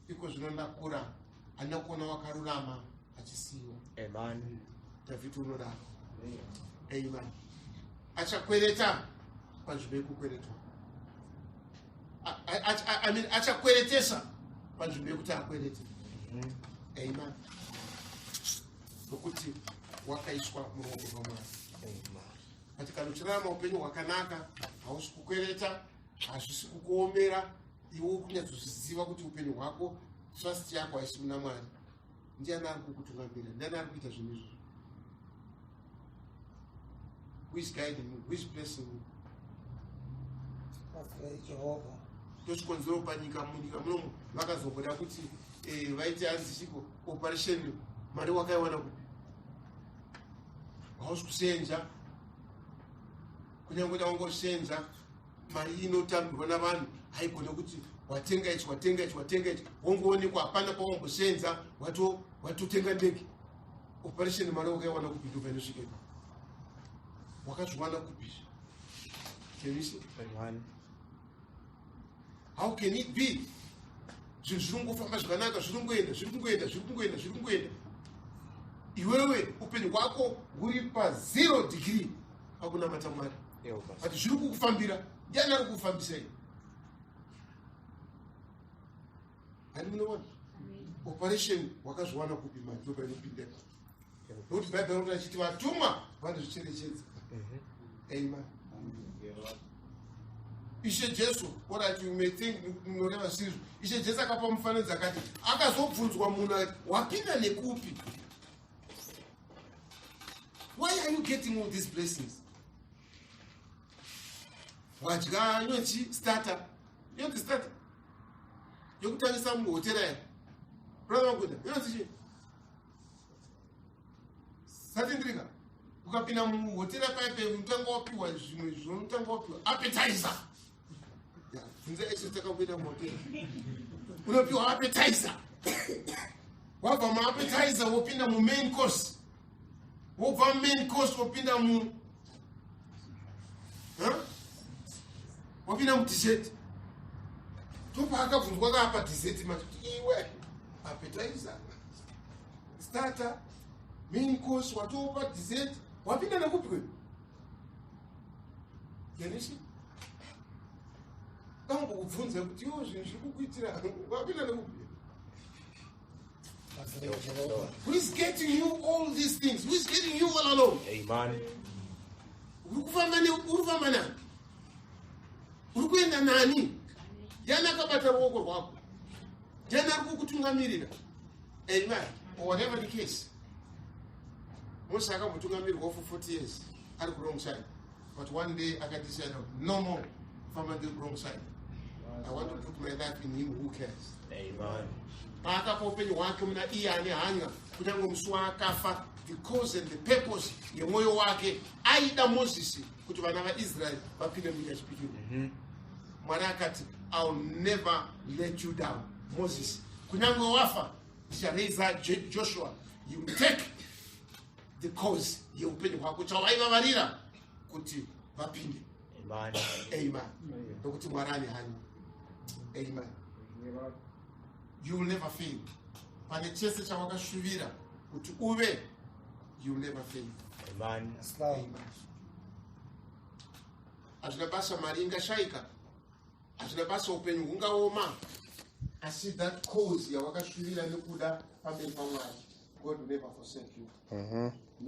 iko zvino ndakura, handina kuona wakarurama achisiyiwa. Amen. Dhavhidhi unodaro. Amen. Achakwereta panzvimbo yekukweretwa. I mean, achakweretesa panzvimbo yekuti akwerete. Amen. Nokuti wakaiswa muruoko rwaMwari. Amen. But kana uchirarama upenyu hwakanaka, hausi kukwereta, hazvisi kukuomera. Iwe uri kunyatsozviziva kuti upenyu hwako, trust yako haisi muna Mwari. Ndiani ari kukutungamira? Ndiani ari kuita zvinhu izvozvo? Who is guiding you? Who is blessing you? That's right, Jehovah. Ndochikonzero panyika, munyika munomu vakazomboda kuti vaite hanzi chiko, operation mari wakaiwana kupi? Hausi kusenza. Kunyange daungosenza, mari inotambirwa navanhu haigone kuti watenga ichi, watenga ichi, watenga ichi, wongoonekwa hapana pawambosenza, watotenga ndege. Operation mari wakaiwana kupi ndobva inosvika ipapo? Wakazviwana kupi? Can you see? Amen. How can it be? Zvinhu zviri kungofamba zvakanaka, zviri kungoenda, zviri kungoenda, zviri kungoenda, zviri kungoenda. Iwewe upenyu hwako huri pa 0 degree pakunamata Mwari. Ewo, Pastor. But zviri kukufambira, ndiani ari kukufambisai? Hani munoona? Operation wakazviwana kupi manje ndobva inopinda ipapo. Nokuti Bhaibheri rinoti achiti vatumwa vanozvicherechedza. Amen. Ishe Jesu, alright, you may think munoreva sizvo. Ishe Jesu akapa mufananidzo akati akazobvunzwa munhu akati wapinda nekupi? Why are you getting all these blessings? Wadya inonzi starter. Inonzi starter. Yekutangisa muhotera ya. Brother Maguda, inonzi chii? Satindirika. Ukapinda muhotera paipe unotanga wapiwa zvimwe zvinotanga wapiwa appetizer. Ya, bvunza isu takakuenda muhotera. Unopiwa appetizer. Wabva muappetizer wopinda mumain course. Wobva mumain course wopinda mu Huh? Wopinda mudessert. Topaakabvunzwa kaapa dessert manje kuti iwe appetizer starter main course watopa dessert wapinda nekupi kwe yanisi kambokubvunza kuti iwo zvinhu zviri kukuitira wapinda nekupi. Basa raJehovha. Who is getting you all these things? Who is getting you all alone? Amen. Uri kufamba ne uri kufamba nani? Uri kuenda nani? Ndiani akabata ruoko rwako? Ndiani ari kukutungamirira? Amen. Or whatever the case. Mose akambotungamirwa for 40 years ari ku wrong side. But one day akadecide no more kufamba ndiri ku wrong side. I want to put my life in him who cares. Amen. Paakapa upenyu hwake muna iye ane hanya, kunyange musi waakafa, the cause and the purpose yemwoyo wake aida Mozisi kuti vana vaIsraeri vapinde munyika yechipikirwa. Mwari akati, I'll never let you down, Moses. Kunyange wafa, ndicharaisa Joshua. You take the cause yeupenyu hwako chawaivavarira kuti vapinde. Amen. Amen. Nokuti Mwari ane hanya. Amen. You will never fail. Pane chese chawakashuvira kuti uve, you will never fail. Amen. Yes, Lord. Amen. Hazvina basa mari ingashayika, hazvina basa upenyu hungaoma, asi that cause yawakashuvira nekuda pamberi paMwari, God will never forsake you.